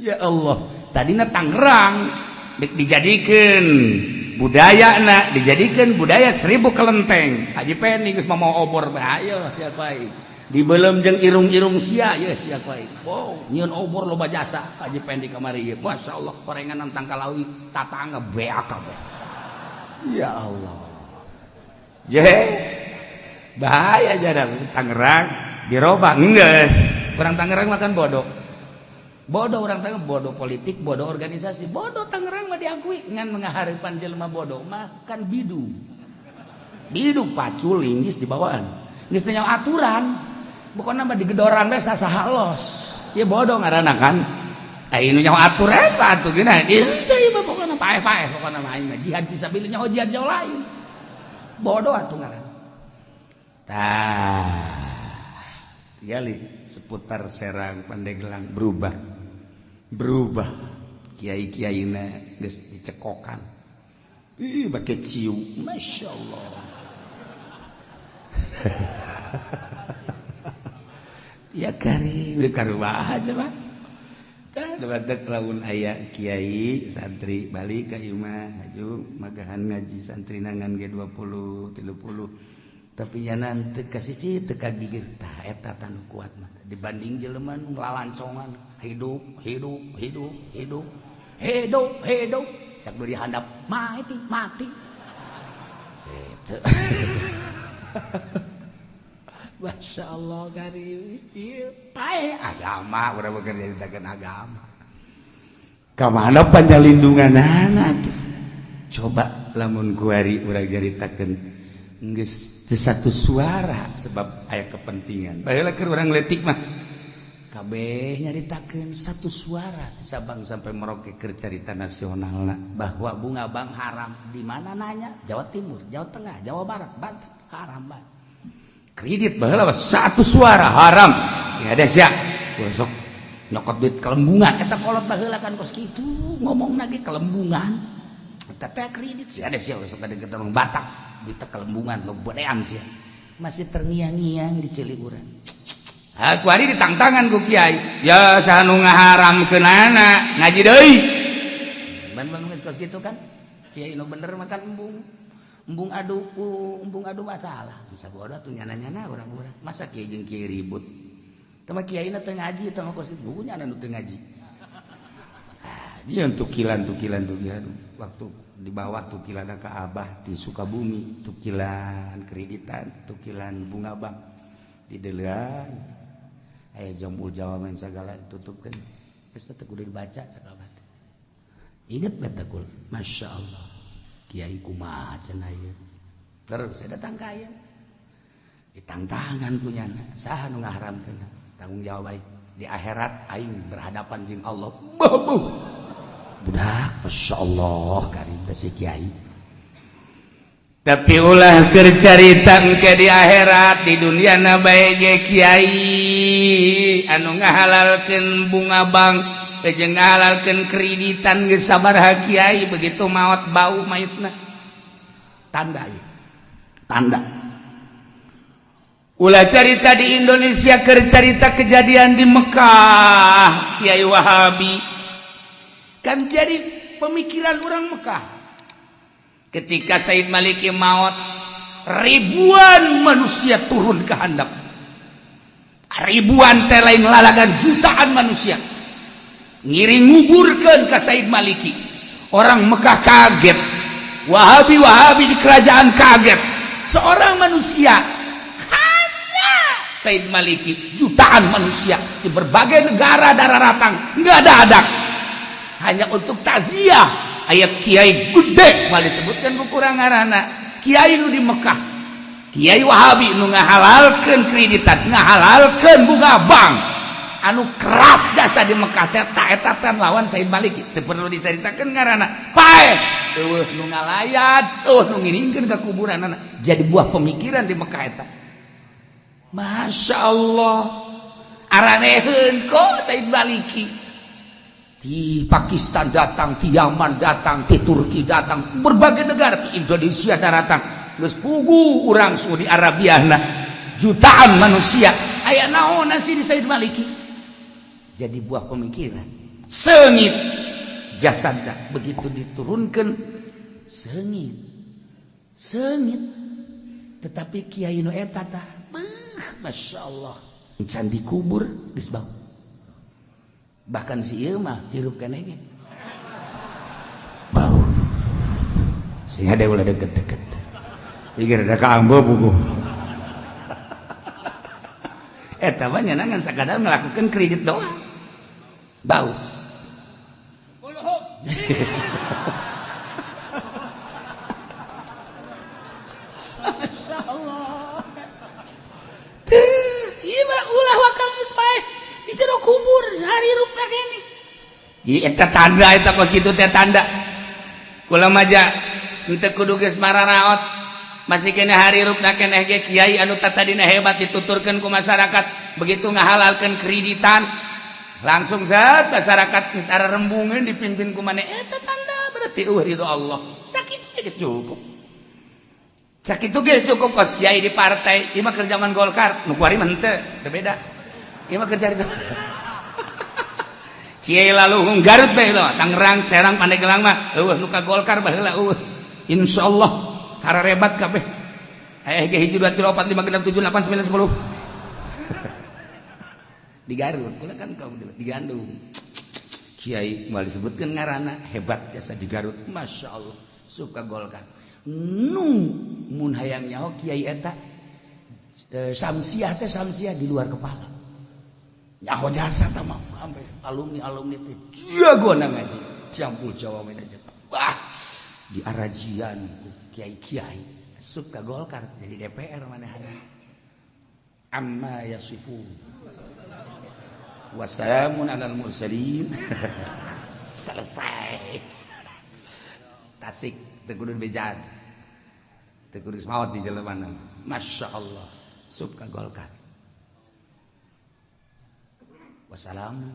Ya Allah, tadina Tangerang dijadikan budaya na dijadikan budaya 1000 kelenteng. Haji Pendi geus mau obor, ayo siapa dibelem jeung irung-irung sia ya siapa. Wow, nyieun obor loba jasa Haji Pendi kamari ieu. Masya Allah, korengan tangkalawi tatangga beak kabeh. Ya Allah, je bahaya jadang Tangerang dirobah geus. Orang Tangerang makan bodoh bodoh, orang Tangerang bodoh politik, bodoh organisasi, bodoh. Tangerang mah diakui ngan mengaharipan jelema bodoh makan bidu bidu pacul linggis di bawaan geus teu aturan. Bukan nama digedoran we sasaha los ya bodoh ngaranna kan. Ayo nu nyaho aturan apa atuh geuna ieu mah pokona paeh-paeh, pokona mah aing mah jihad fisabilillah, nyaho jihad jauh lain, bodoh atuh ngaranna. Tah, tinggali seputar Serang, Pandeglang berubah berubah, kiai-kiaina geus dicekokan. Ih, bake ciu, Masya Allah. Ya kari udah karuah aja mah. Tah lamun aya kiai santri balik ka imah haju magahan ngaji, santri nangan ge 20 30, tapi nya teu ka sisi teu ka gigir. Tah, eta tanu kuat mah dibanding jelema nu lalancongan hidup hidup hidup hidup hidup hidup, cak nu dihandap mati mati itu. Masya Allah karim, ieu pae agama urang bekerja nyaritakeun agama ka mana panjalindungan anak. Coba lamun kuari urang nyaritakeun geus teu satu suara sebab aya kepentingan. Baheula keur urang leutik mah. Kabeh nyaritakeun satu suara di Sabang sampai Merauke keur carita nasionalna bahwa bunga bank haram. Di mana nanya? Jawa Timur, Jawa Tengah, Jawa Barat, Banten, haram banget. Kredit baheula satu suara haram. Ya ada sia. Besok nyokot duit kelembungan eta kolot baheula kan kos kitu ngomongna ge kelembungan. Eta teh kredit sia ada sia besok ada kita Batak duit kelembungan ngeberean sia. Masih terngiang-ngiang di ceuli urang. Aku hari ditangtangan ku kiai. Ya saha nu ngaharamkeunana ngaji deui. Ban geus kos kitu kan. Kiai nu bener makan embung. Embung adu embung adu masalah. Bisa bodoh tuh nyana-nyana urang-urang. Masa kiai jeung kiai ribut. Tama kiai na teu ngaji tama kos kitu nyana nu teu ngaji. Ah, dia tukilan tukilan tukilan waktu dibawa tukilan ke Abah di Sukabumi, tukilan kreditan, tukilan bunga bank di delean. Aya jambul jawaban segala tutupkan. Geus teh kudu dibaca sakabat. Ingat beta kul, Masya Allah. Kiai kumaha cenah ieu. Terus saya datang ka ieu. Ditangtangan ku nyana, saha nu ngaharamkeun? Tanggung jawab aing. Di akhirat aing berhadapan jeung Allah. Babuh. Budak, Masya Allah karim teh si kiai. Tapi ulah keur carita engke di akhirat, di dunia na bae ge kiai anu ngahalalkeun bunga bank jeung ngahalalkeun kreditan geus sabaraha kiai begitu maot bau mayitna. Tanda ieu. Tanda. Ulah carita di Indonesia keur carita kejadian di Mekah Kiai Wahabi. Kan jadi pemikiran orang Mekah. Ketika Said Maliki maut, ribuan manusia turun ke handap. Ribuan teh lain lalagan, jutaan manusia ngiring nguburkeun ka Said Maliki. Orang Mekah kaget, Wahabi Wahabi di kerajaan kaget. Seorang manusia hanya Said Maliki, jutaan manusia di berbagai negara darah ratang nggak ada adak hanya untuk takziah. Aya kiai gede mal disebutkan ku kurang ngaranna, kiai nu di Mekah, kiai Wahabi nu ngahalalkeun kreditan, ngahalalkeun bunga bank, anu keras jasa di Mekah teh ta eta teh lawan Said Maliki. Teu perlu dicaritakeun ngaranna, paeh eueuh nu ngalayat, eueuh nu ngiringkeun ka kuburanana. Jadi buah pemikiran di Mekah eta, Masya Allah, araneheun kok Said Maliki. Di Pakistan datang, di Yaman datang, di Turki datang, berbagai negara, di Indonesia datang. Geus pugu urang Saudi Arabia nah, jutaan manusia. Aya naon sih di Said Maliki? Jadi buah pemikiran. Seungit jasadna begitu diturunkan seungit. Seungit. Tetapi kiai nu eta tah, Masya Allah. Can dikubur geus bau. Bahkan si ieu mah hirup keneh ge bau sehingga dia ulah deket-deket pikir ada kaambo buku eta mah nya ngan sakadar melakukan kredit doang bau. Masya Allah. Teu ieu mah ulah wakal geus paeh di jero kubur hari rupna kene. Jadi eta tanda eta kos kitu teh tanda. Kula maja henteu kudu geus mararaot. Masih kene hari rupna keneh ge kiai anu tatadina hebat dituturkeun ku masyarakat, begitu ngahalalkeun kreditan langsung saat masyarakat geus ararembungeun dipimpin ku maneh, eta tanda berarti eueuh ridho Allah. Sakitu geus cukup. Sakitu geus cukup kos kiai di partai, ieu mah keur zaman Golkar, nu kuari mah henteu, teu beda. Ieu mah kerja di kiai laluhung Garut bae lah, Tangerang, Serang, Pandeglang mah eueuh nu ka Golkar baheula eueuh. Insyaallah hararebat kabeh. Aya ge 1 2 3 4 5 6 7 8 9 10. Di Garut kula kan kaum di Gandung. Kiai moal disebutkeun ngaranna, hebat jasa di Garut. Masya Allah, suka Golkar. Nu mun hayang nyaho kiai eta samsiah teh samsiah di luar kepala. Nyaho jasa tah mah sampai alumni-alumni teh jago ngaji. Campur Jawa aja. Wah, di arajian ku kiai-kiai asup ka Golkar jadi DPR manehna. Amma yasifun. Wassalamun alal mursalin. Selesai. Tasik teu kudu bejaan. Teu kudu maot si jelema. Masya Allah. Sup ka Golkar. Wassalamun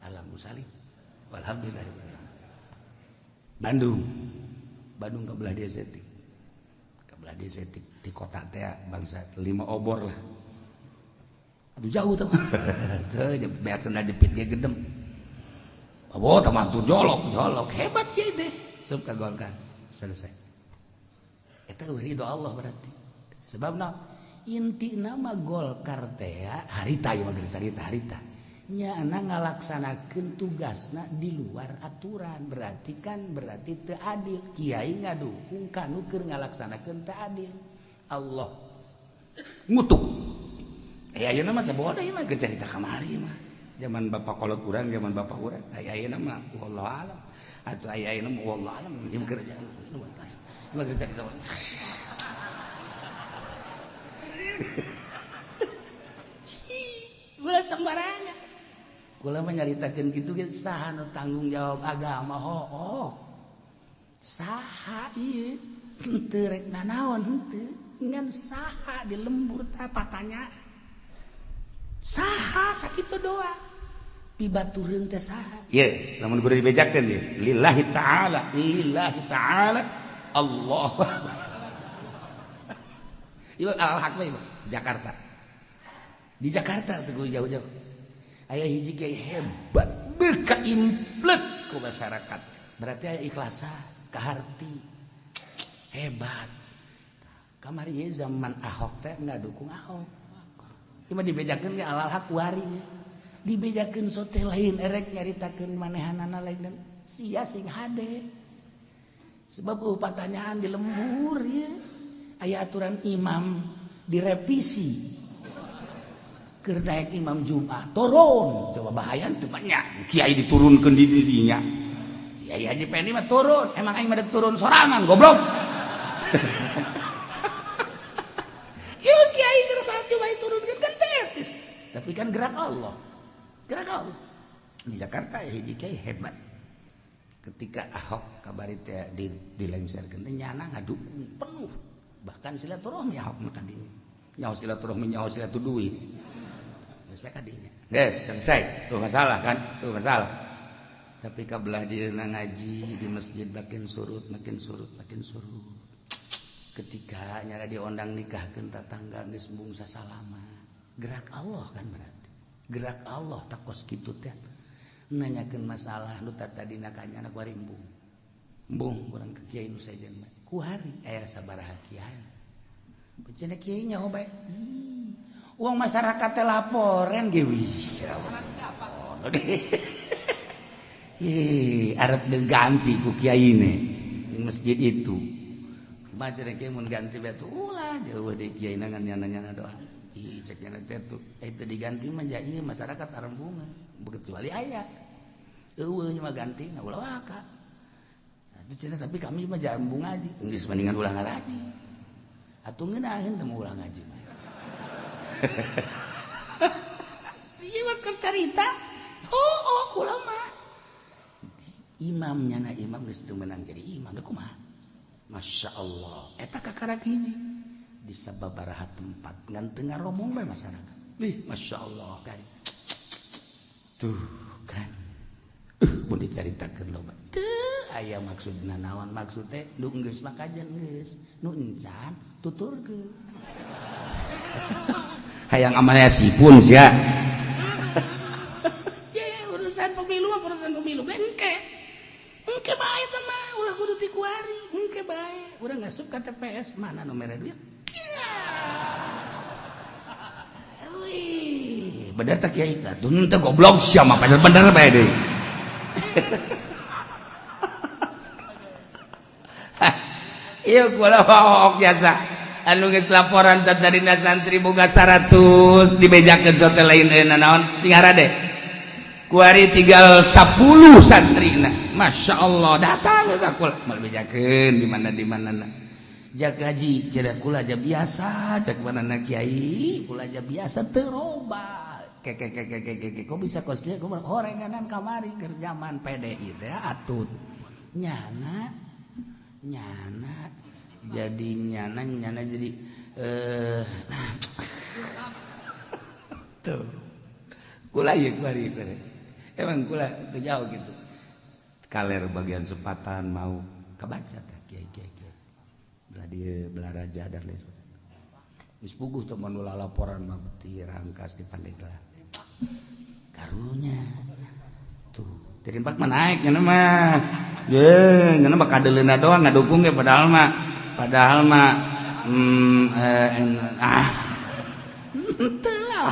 alal mursalin. Walhamdulillah. Bandung. Bandung ke belah dia setik. Ke belah dia setik di kota teh bangsa 5 obor lah. Aduh jauh tuh. Teu beak sendal jepit ge gedem. Oh, teman tuh jolok, jolok hebat kiai deh. Sup ka Golkar. Selesai. Eta ridho Allah berarti. Sebabna inti nama Golkar teh harita ieu mah geus harita harita. Nya ngalaksanakeun tugasna di luar aturan berarti kan berarti teu adil. Kiai ngadukung kanu keur ngalaksanakeun teu adil. Allah ngutuk. Ayeuna mah sabodo ieu mah geus carita kamari mah. Zaman bapak kolot urang, zaman bapak urang. Ayeuna mah wallahu alam. Atuh ayeuna mah wallahu alam ieu keur mah geus carita. Gula sembarangan. Kula mah nyaritakeun kitu ge saha nu tanggung jawab agama hook. Saha ieu henteu rek nanaon henteu ngan saha di lembur tah patanya. Saha sakitu doa. Pibatureun teh saha? Ye, lamun kudu dibejakeun ye. Lillahi ta'ala, lillahi ta'ala. Allah. Ieu al-haq mah Jakarta. Di Jakarta teu jauh-jauh. Aya hiji kiai hebat beuka implet ku masyarakat. Berarti aya ikhlasa, kaharti. Hebat. Kamari ieu zaman Ahok teh ngadukung Ahok. Ieu mah dibejakeun ge alal hak kuari. Dibejakeun sote lain erek nyaritakeun manehanana lain dan sia sing hade. Sebab pertanyaan di lembur ieu aya aturan imam direvisi. Keur naik imam Jumat turun coba bahaya teu banyak kiai diturunkeun di dirinya kiai Haji Pendi mah turun emang aing mah turun sorangan goblok. Ieu kiai keur saat coba diturunkeun kan teu etis tapi kan gerak Allah gerak Allah di Jakarta ya hiji kiai hebat ketika Ahok kabari teh dilengserkeun teh nyana ngadukung penuh bahkan silaturahmi Ahok mah kadinya nyaho silaturahmi nyaho silatur duit. Yes, selesai. Tuh masalah kan? Tuh masalah. Tapi kabelah dia ngaji di masjid makin surut, makin surut, makin surut. Ketika nyara diondang nikahkeun tatangga geus embung sasalama. Gerak Allah kan berarti. Gerak Allah takos kitu teh. Nanyakeun masalah nu tadina ka nyana kuari embung. Embung urang ka kiai nu sejen mah. Kuari aya sabaraha kiai. Cenah kiai nyaho bae. Uang masyarakat laporan ge wis. Ih, arep diganti ku kiai ne di masjid itu. Kumaha cenah kiai mun ganti bae tuh ulah jauh deui kiai ngan nyana-nyana doa. Ih, cek nyana teh tuh eta diganti mah ja ieu masyarakat arembungan, kecuali aya. Eueuh mah ganti na ulah waka. Atuh cenah tapi kami mah jarembung ngaji, geus mendingan ulah ngaraji. Atuh ngeunaheun teh ulah ngaji mah. Iya mah cerita. Oh, kula mah. Imamnya na imam geus teu meunang jadi imam da kumaha? Masya Allah. Eta kakarak hiji di sababaraha tempat ngan teu ngaromong bae masyarakat. Ih, Masya Allah kan. Tuh kan. Mun dicaritakeun loba. Teu aya maksudna naon maksud teh nu geus mah kajen geus, nu encan tuturkeun. Hayang amalnya sipun sia. Ya, urusan pemilu engke. Engke bae teh mah ulah kudu ti kuari, engke bae. Urang ngasup ka TPS mana nu mere duit? Wih, bener teh kiai teh teu goblok sia mah bener bae deui. Ieu kula hook jasa. Anu geus laporan tadina santri boga 100 dibejakeun sote lain naon sing harade kuari tinggal 10 santrina. Masya Allah datang ka kula moal bejakeun di mana na jak gaji cenah kula aja biasa cek manana kiai kula aja biasa teu roba Keke keke keke keke, kok bisa kos kieu? Horenganan kamari keur zaman PDI teh atut. Nyana nyana jadi nyana nyana jadi nah tuh. Kula ieu kuari kuari. Emang kula teu jauh gitu. Kaler bagian sepatan mau kebaca teh kiai kiai kiai. Belah dieu belah raja dan lain sebagainya. Geus puguh teh mun laporan mah di Rangkas di Pandeglang. Karunya tuh dari empat mah naik nya mah. Ye, nya mah kadeleuna doang ngadukung ge padahal mah ah teu lah.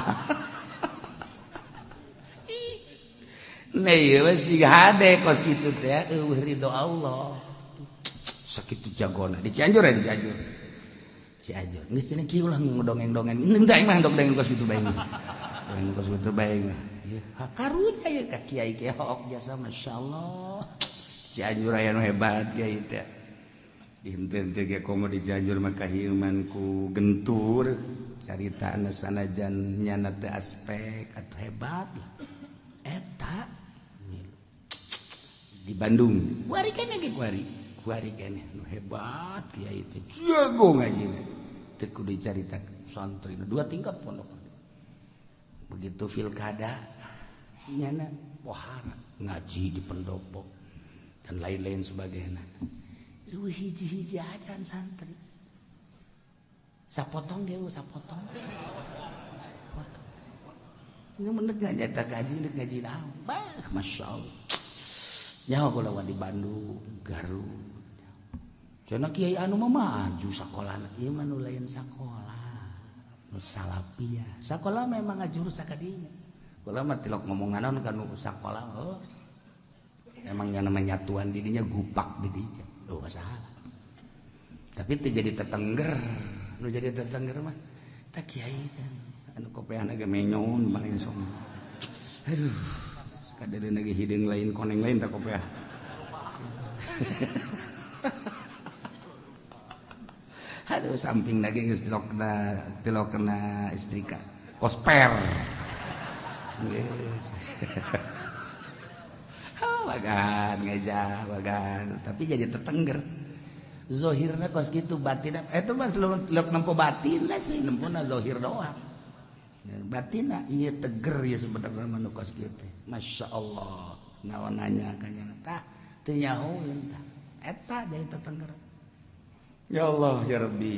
Nah ieu mah siga hade kos kitu teh eueuh ridho Allah. Sakitu jagona di Cianjur ya di Cianjur. Cianjur. Geus cenah kieu ulah ngedongeng-dongeng. Henteu aing mah dongeng kos kitu bae. Dongeng kos kitu bae. Ieu karunya ieu ka kiai keok jasa masyaallah. Cianjur aya nu hebat kiai teh. Henteu ge komo di Cianjur mah kahieuman ku gentur. Carita anu sanajan nyana teh aspek atau hebat lah. Eta di Bandung. Kuari keneh ge kuari. Kuari keneh nu hebat kiai teh. Jago ngajina. Teu kudu dicarita santri dua tingkat pondok. Begitu pilkada nyana pohara ngaji di pendopo dan lain-lain sebagainya. Eueuh hiji-hiji acan santri. Sapotong ge sapotong. Potong. Ini mendek ngaji ngaji ndek ngaji naon. Bah, masyaallah. Nyaho kula di Bandung, Garut. Cenah kiai anu mah maju sakolana, ieu mah nu lain sakola. Nu salafiyah. Sakola memang ngajurus sakadinya. Kula mah tilok ngomong naon ka nu sakola. Oh. Emang nya namanya nyatuan didinya gupak didinya. Oh, masalah. Tapi teu jadi tetengger. Nu jadi tetengger mah tah kiai kan. Anu kopeahna ge menyon paling sok. Aduh, sakadeuleuh ge hideung lain koneng lain tah kopeah. Aduh, samping lagi geus tilokna istrika. Kosper. Geus. Bagan ngeja bagan, tapi jadi tetengger. Zohirna kos kitu batinna eta mah leup nempo batinna sih, nempona zohir doang. Batinna ieu teger ieu sebenarnya mah nu kos kieu teh. Masyaallah, naon nanya ka nya tah teu nyahoeun tah. Eta jadi tetengger. Ya Allah ya Rabbi.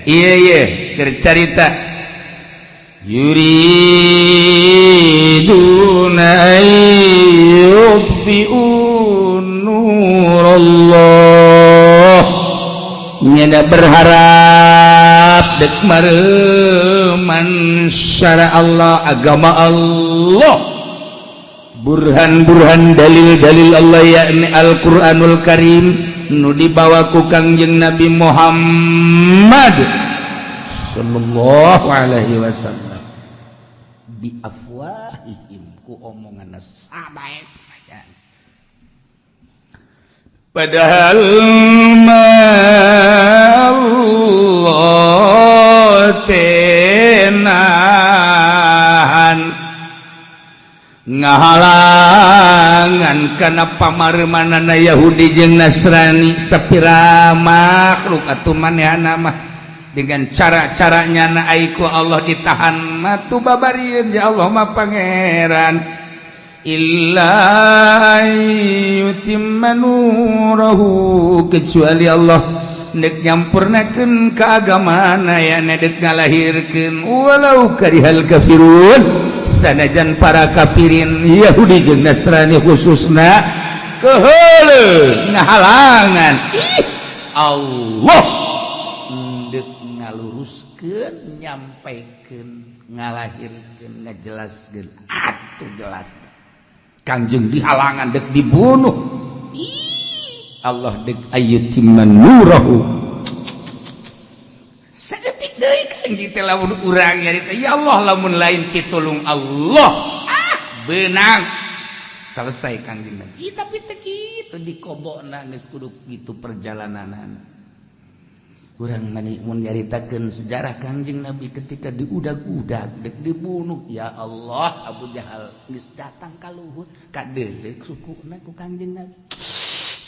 Iya iya keur carita yuriduna an yutfi'u nurallah. Nyana berharap dek mareman syara Allah agama Allah. Burhan-burhan dalil-dalil Allah yakni Al-Qur'anul Karim nu dibawa ku Kangjeng Nabi Muhammad sallallahu alaihi wasallam bi afwahihim ku omongan sabae. Padahal Allah tenahan ngahalangan kana pamarmanana Yahudi jeung Nasrani sapira makhluk atuh manehna mah dengan cara-caranya na aiku Allah ditahan mah tu babarieun ya Allah mah pangeran illa yutimma nurahu kecuali Allah nek nyampurnakeun keagamaan aya dek ngalahirkeun walau karihal kafirun sanajan para kafirin Yahudi jeung Nasrani khususna keheuleuh ngahalangan. Ih Allah ndek ngaluruskeun nyampaikeun ngalahirkeun ngajelaskeun atuh jelas Kangjeng dihalangan dek dibunuh. Ih Allah dek ayutimman nurahu sadetik deui Kangjeng teh lamun urang nyarita ya Allah lamun lain pitulung Allah ah beunang selesai Kangjeng Nabi. Ih tapi teu kitu dikobokna geus kudu kitu perjalananana. Urang mani mun nyaritakeun sejarah Kangjeng Nabi ketika diudag-udag dek dibunuh, ya Allah, Abu Jahal geus datang ka luhur kadeuleu sukuna ku Kangjeng Nabi.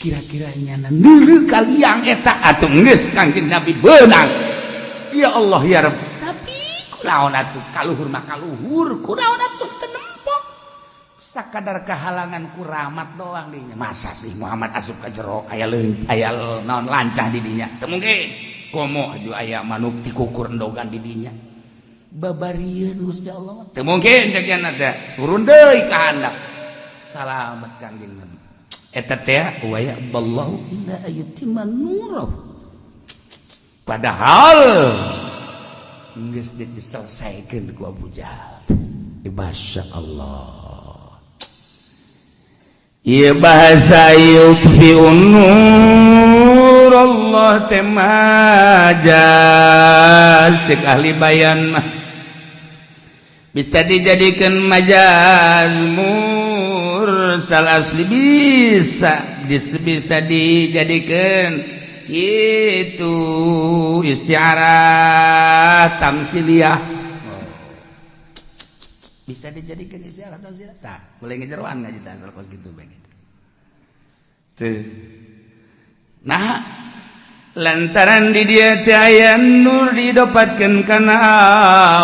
Kira-kira nyana neuleuh ka liang eta atuh geus Kangjeng Nabi beunang. Ya Allah ya Rabb. Tapi kunaon atuh kaluhur mah kaluhur, kunaon atuh teu nempok. Sakadar kehalangan ku rahmat doang dinya. Masa sih Muhammad asup ka jero aya leung aya naon lancah di dinya? Teu mungkin. Komo aju aya manuk tikukur endogan di dinya. Babarieun Gusti Allah. Teu mungkin cek nya teh. Turun deui ka handap. Salamet Kangjeng Nabi. Eta teh wa ya'ballahu illa ayyutimma nurahu. Padahal geus diselesaikan ku Abu Jahal. Masya Allah. Ieu bahasa yutfi'un nur Allah teh majaz cek ahli bayan mah bisa dijadikan majaz mursal asli, bisa bisa dijadikan itu istiarah tamsiliyah, bisa dijadikan istiarah tamsiliyah. Tah, boleh ngejeroan ngaji tah asal kos gitu bae gitu tuh. Nah, lantaran di dia teh aya nur didapatkeun kana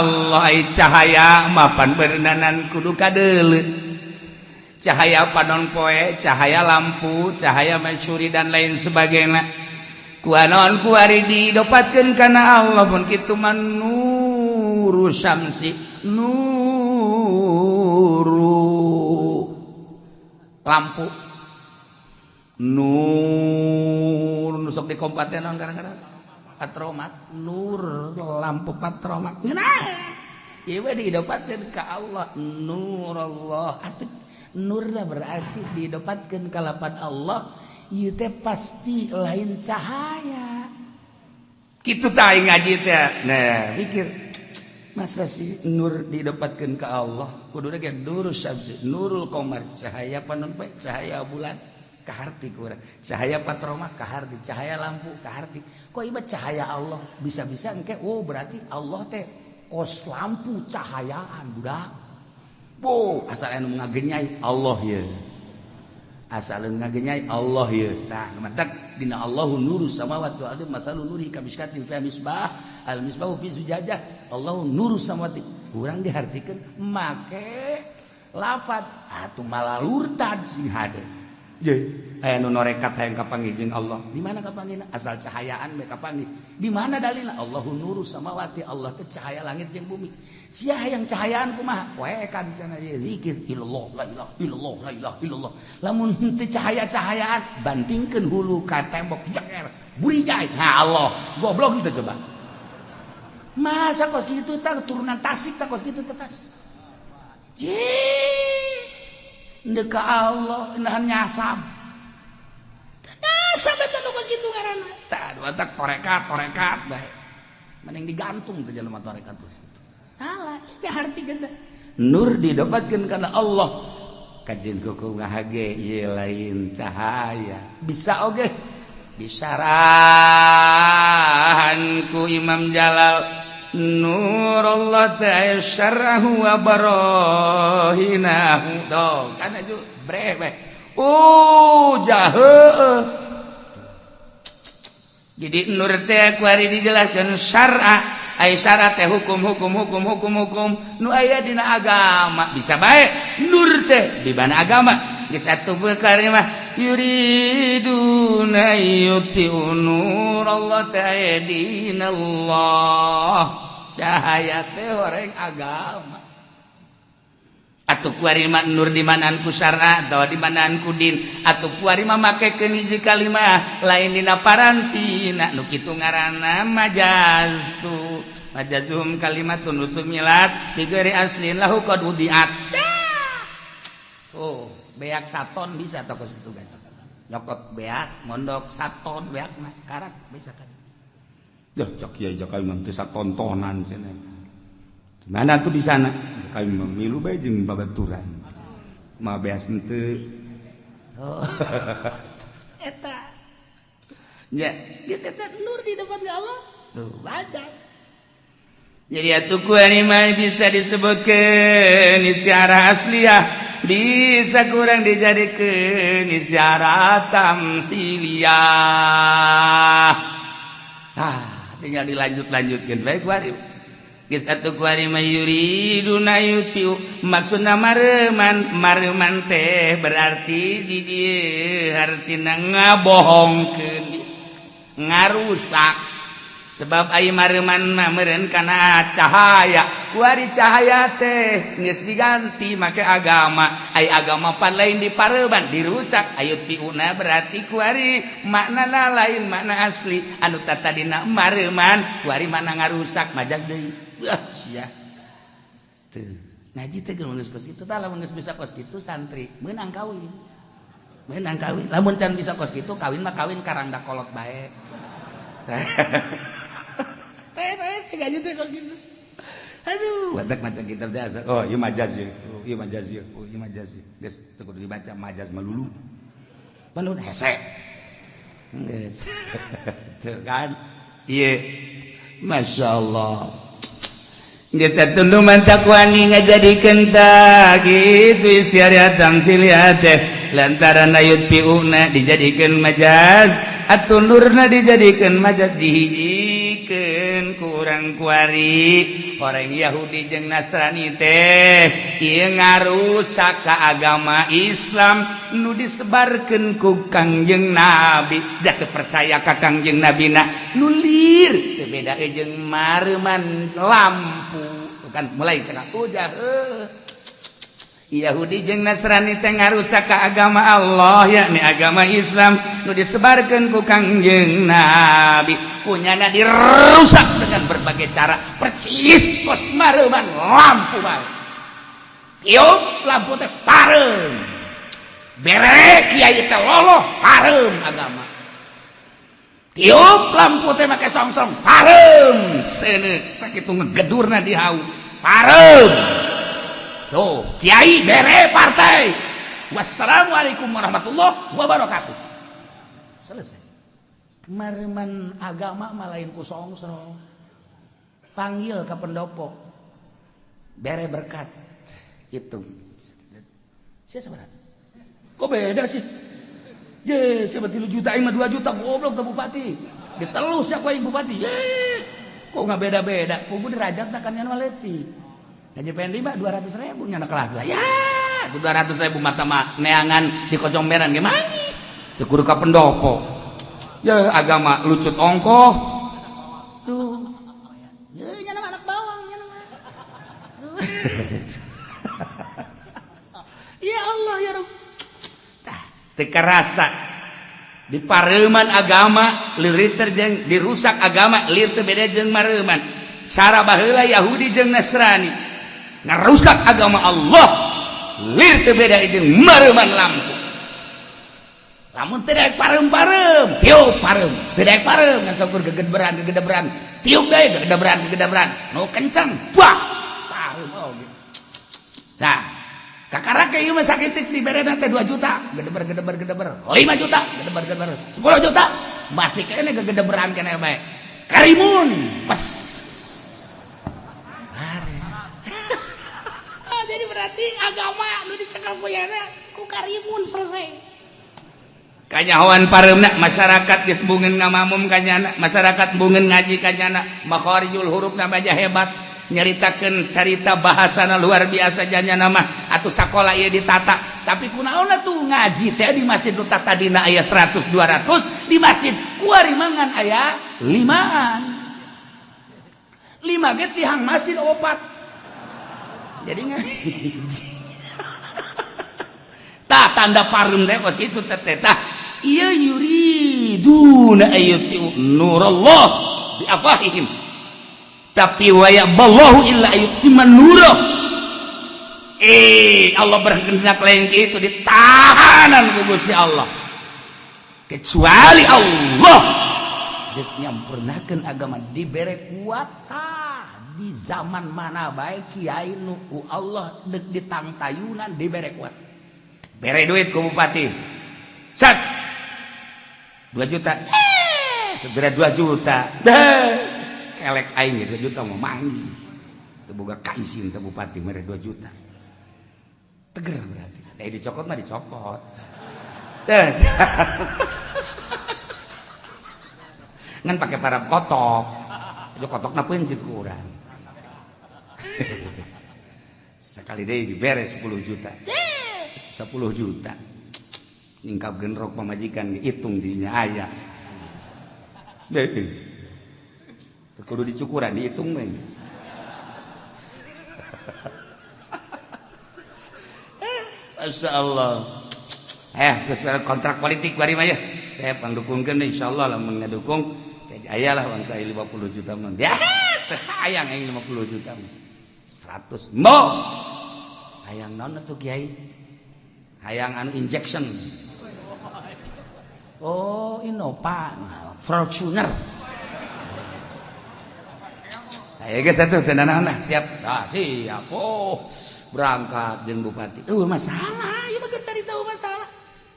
Allah, ai cahaya mapan beureunanan kudu kadeuleu. Cahaya panon poe, cahaya lampu, cahaya mencuri dan lain sebagainya. Kuanon kuari didapatkeun kana Allah pun kitu mah nuru syamsi, nuru lampu, nur nu sok dikompaten naon kadang-kadang patromak, nur lampu patromak. Nah, ieu we didapatkeun ka Allah, nur Allah. Atuh nurna berarti didapatkeun ka lapan Allah, ieu teh pasti lain cahaya. Kitu tah ngaji teh. Nah, mikir masa sih nur didapatkeun ka Allah, kuduna ge nur syamsi, nurul qamar, cahaya panon poe, cahaya bulan kaharti kurang, cahaya patroma kaharti, cahaya lampu kaharti. Kok ieu cahaya Allah bisa-bisa engke, oh berarti Allah teh kos lampu cahayaan budak. Bo asal anu ngagenyai Allah ye, asal anu ngagenyai Allah ye. Tah, matak dina Allahu nuru samawati wal ardi masalu nuri kamishkatin fiha misbah al misbahu fi zujajah Allahu nuru samawati. Urang dihartikeun make lafat atuh malalurtad sing hade. Aya nu norekat hayang kapanggih jeung Allah. Di mana kapanggihna? Asal cahayaan bae kapanggih. Di mana dalilna? Allahu nuru samawati, Allah teh cahaya langit jeung bumi. Sia hayang cahayaan kumaha? Poekan cenah ieu zikir illallah la ilaha illallah la ilaha illallah. Lamun henteu cahaya-cahayaan, bantingkeun hulu ka tembok jeger. Burijai. Ha Allah, goblok itu coba. Masa kos kitu tah turunan Tasik tah kos kitu teh tas. Cih. Ndek ka Allah nahan nyasab. Nyasab eta nu kos kitu ngaranna. Tah batak torekat torekat bae. Mending digantung teh jelema torekat terus. Salah, ieu harti teh. Nur didapatkeun kana Allah. Kajeun kuku ngahage ieu lain cahaya. Bisa oge disarahan ku Imam Jalal nur Allah ta'ala syarahu wa barahinahu. Tuh kan aju breh bae. Oh jahe. Jadi nur teh ku ari dijelaskeun syar'a, ai syara teh hukum hukum hukum hukum hukum nu aya dina agama. Bisa bae nur teh di mana agama geus atuh perkara mah yuriduna yutfi'u nur Allah ta'ala dinallah, cahaya teh orang agama. Atuh kuari mah nur di manaan ku syara atawa di manaan ku din. Atuh kuari mah makekeun hiji kalimah lain dina parantina nu kitu ngaranna majaz tu. Majazum kalimatun usumilat bighairi aslin lahu qad wudiat. Oh, beak saton bisa toko situ gaji. Nyokot beas mondok saton beakna karak bisa kan. Duh, cok kiai jaka imam teu satontonan cenah. Mana tuh di sana? Kami memilu bae jeung babaturan. Ma beas henteu. Oh. Eta. Ya, geus eta nur di depan Allah. Tuh, majaz. Jadi atuh kuari mah bisa disebutkeun istiarah asliyah, bisa kurang dijadikeun istiarah tamsiliyah. Ah, tinggal dilanjut-lanjutkeun bae kuari. Geus atuh kuari mah yuriduna yutfi'u, maksudna mareman, mareman teh berarti di dieu hartina ngabohongkeun, ngarusak. Sebab ai mareman mah meureun kana cahaya, kuari cahaya teh geus diganti make agama, ai agama pan lain dipareman, dirusak. Yutfi'una berarti kuari maknana lain makna asli anu tatadina mareman, kuari makna ngarusak, majaz deui. Wah sia tuh ngaji teh geus kos kitu tah. Lamun geus bisa kos kitu, santri meunang kawin, meunang kawin. Lamun can bisa kos kitu kawin mah kawin karangda kolot bae. Teh teh si gaji teh kos kitu. Aduh, batak maca kitab teh asa, oh ieu majaz ieu, oh ieu majaz ieu, oh ieu majaz ieu. Geus teu kudu dibaca, majaz melulu. Bandun hese. Geus. Tuh kan. Ieu Masya Allah. Geus atuh nu mantak wani ngajadikeun tah kitu istiarah tamsiliyah teh lantaran yutfi'una dijadikeun majaz atuh nurna dijadikeun majaz, dihijikeun kurang kuari orang Yahudi jeung Nasrani teh ieu ngarusak ka agama Islam nu disebarkeun ku Kangjeng Nabi. Jatuh percaya ka Kangjeng Nabi na nulir teu beda jeung mareman lampu. Tuh kan mulai cenah ujah Yahudi jeung Nasrani teh ngarusak ka agama Allah, yakni agama Islam nu disebarkeun ku Kangjeng Nabi, punyana dirusak dengan berbagai cara, persis kos mareman lampu bae. Tiup lampu teh pareum, bere kiai teh loloh, pareum agama. Tiup lampu teh make songsong, pareum. Seuneu sakitu ngegedurna di hau, pareum. Tuh, kiai bere partai. Wassalamualaikum warahmatullahi wabarakatuh. Selesai. Mareman agama mah lain ku songsong. Panggil ke pendopo. Bere berkat. Hitung. Sia seberapa? Kok beda sih? Ye, siapa 3 juta mah 2 juta, goblok ke bupati. Ditelus ya ku aing bupati. Ye. Kok nggak beda-beda? Kudu derajat kan yang leutik. Gaji PND mah 200 ribu nyana kelas lah. Ya, 200 ribu mata mah neangan di kocomberan gimana? Teu kudu ka pendopo. Ya agama lucut ongkoh. Tuh. Ya nyana mah anak bawang nyana mah. Ya Allah ya Rabb. Tah, teu karasa di pareuman agama lieur jeung dirusak agama, lir teu beda jeung mareuman. Cara baheula Yahudi jeung Nasrani ngarusak agama Allah lir teu beda jeung mareuman lampu. Lamun teu daek pareum-pareum, tiup pareum. Teu daek pareum ngan saukur gegedberan gegedebran, tiup deui gegedebran gegedebran nu kenceng, bah, pareum oge. Nah, kakara ke ieu mah sakitik diberena teh 2 juta, gedeber gedeber gedeber, 5 juta, gedeber gedeber, 10 juta, masih kene gegedebran kene bae. Karimun, pes. Are. Jadi berarti agama nu dicekel kuyana ku karimun, selesai. Kanyahoan pareumna masyarakat geus bungeun ngamamum kanyana, masyarakat bungeun ngaji kanyana, makharijul hurufna baja hebat, nyaritakeun carita bahasana luar biasa janya nama atuh sakola ieu ditata. Tapi kunaon atuh ngaji teh di masjid nu tadina aya 100 200, di masjid kuari mangan aya limaan, lima ge tihang masjid opat, jadi ngaji. Tah, tanda pareum teh kos kitu teh. Tah, ieu yuriduna ayyutfi'u nurallah bi afwahihim, tapi wa ya'ballahu illa ayyutimma nurah. Eh, Allah berkehendak lain itu, ditahanan ku Gusti Allah, kecuali Allah dek nyampurnakeun agama dibere kuat. Tah, di zaman mana baik kiai nu ku Allah dek ditangtayunan, dibere kuat, bere duit ku bupati, set 2 juta. Segera 2 juta. Deh, kelek aing 2 juta mau manggih. Teu boga kaisin teh bupati mere 2 juta. Teger berarti. Da dicokot mah dicokot. Terus ngan pakai parab kotok. Itu kotokna pencit ku urang. Sekali deui dibere 10 juta. 10 juta. Nyingkap genrok pamajikan dihitung dinya aya. Deh. Teu kudu dicukuran dihitung we. Masya Allah. Geus kontrak politik bari mah ya. Saya pangdukungkeun insyaallah lamun ngadukung aya lah uang saya 50 juta mah. Ya, teu hayang aing 50 juta mah. 100 mo. Hayang naon atuh kiai? Hayang anu injection. Oh, Innova, Fortuner. Ayo geus atuh teu nanaon lah, siap. Ah, siap. Oh, berangkat jeung bupati. Masalah, ieu mah cari tahu masalah.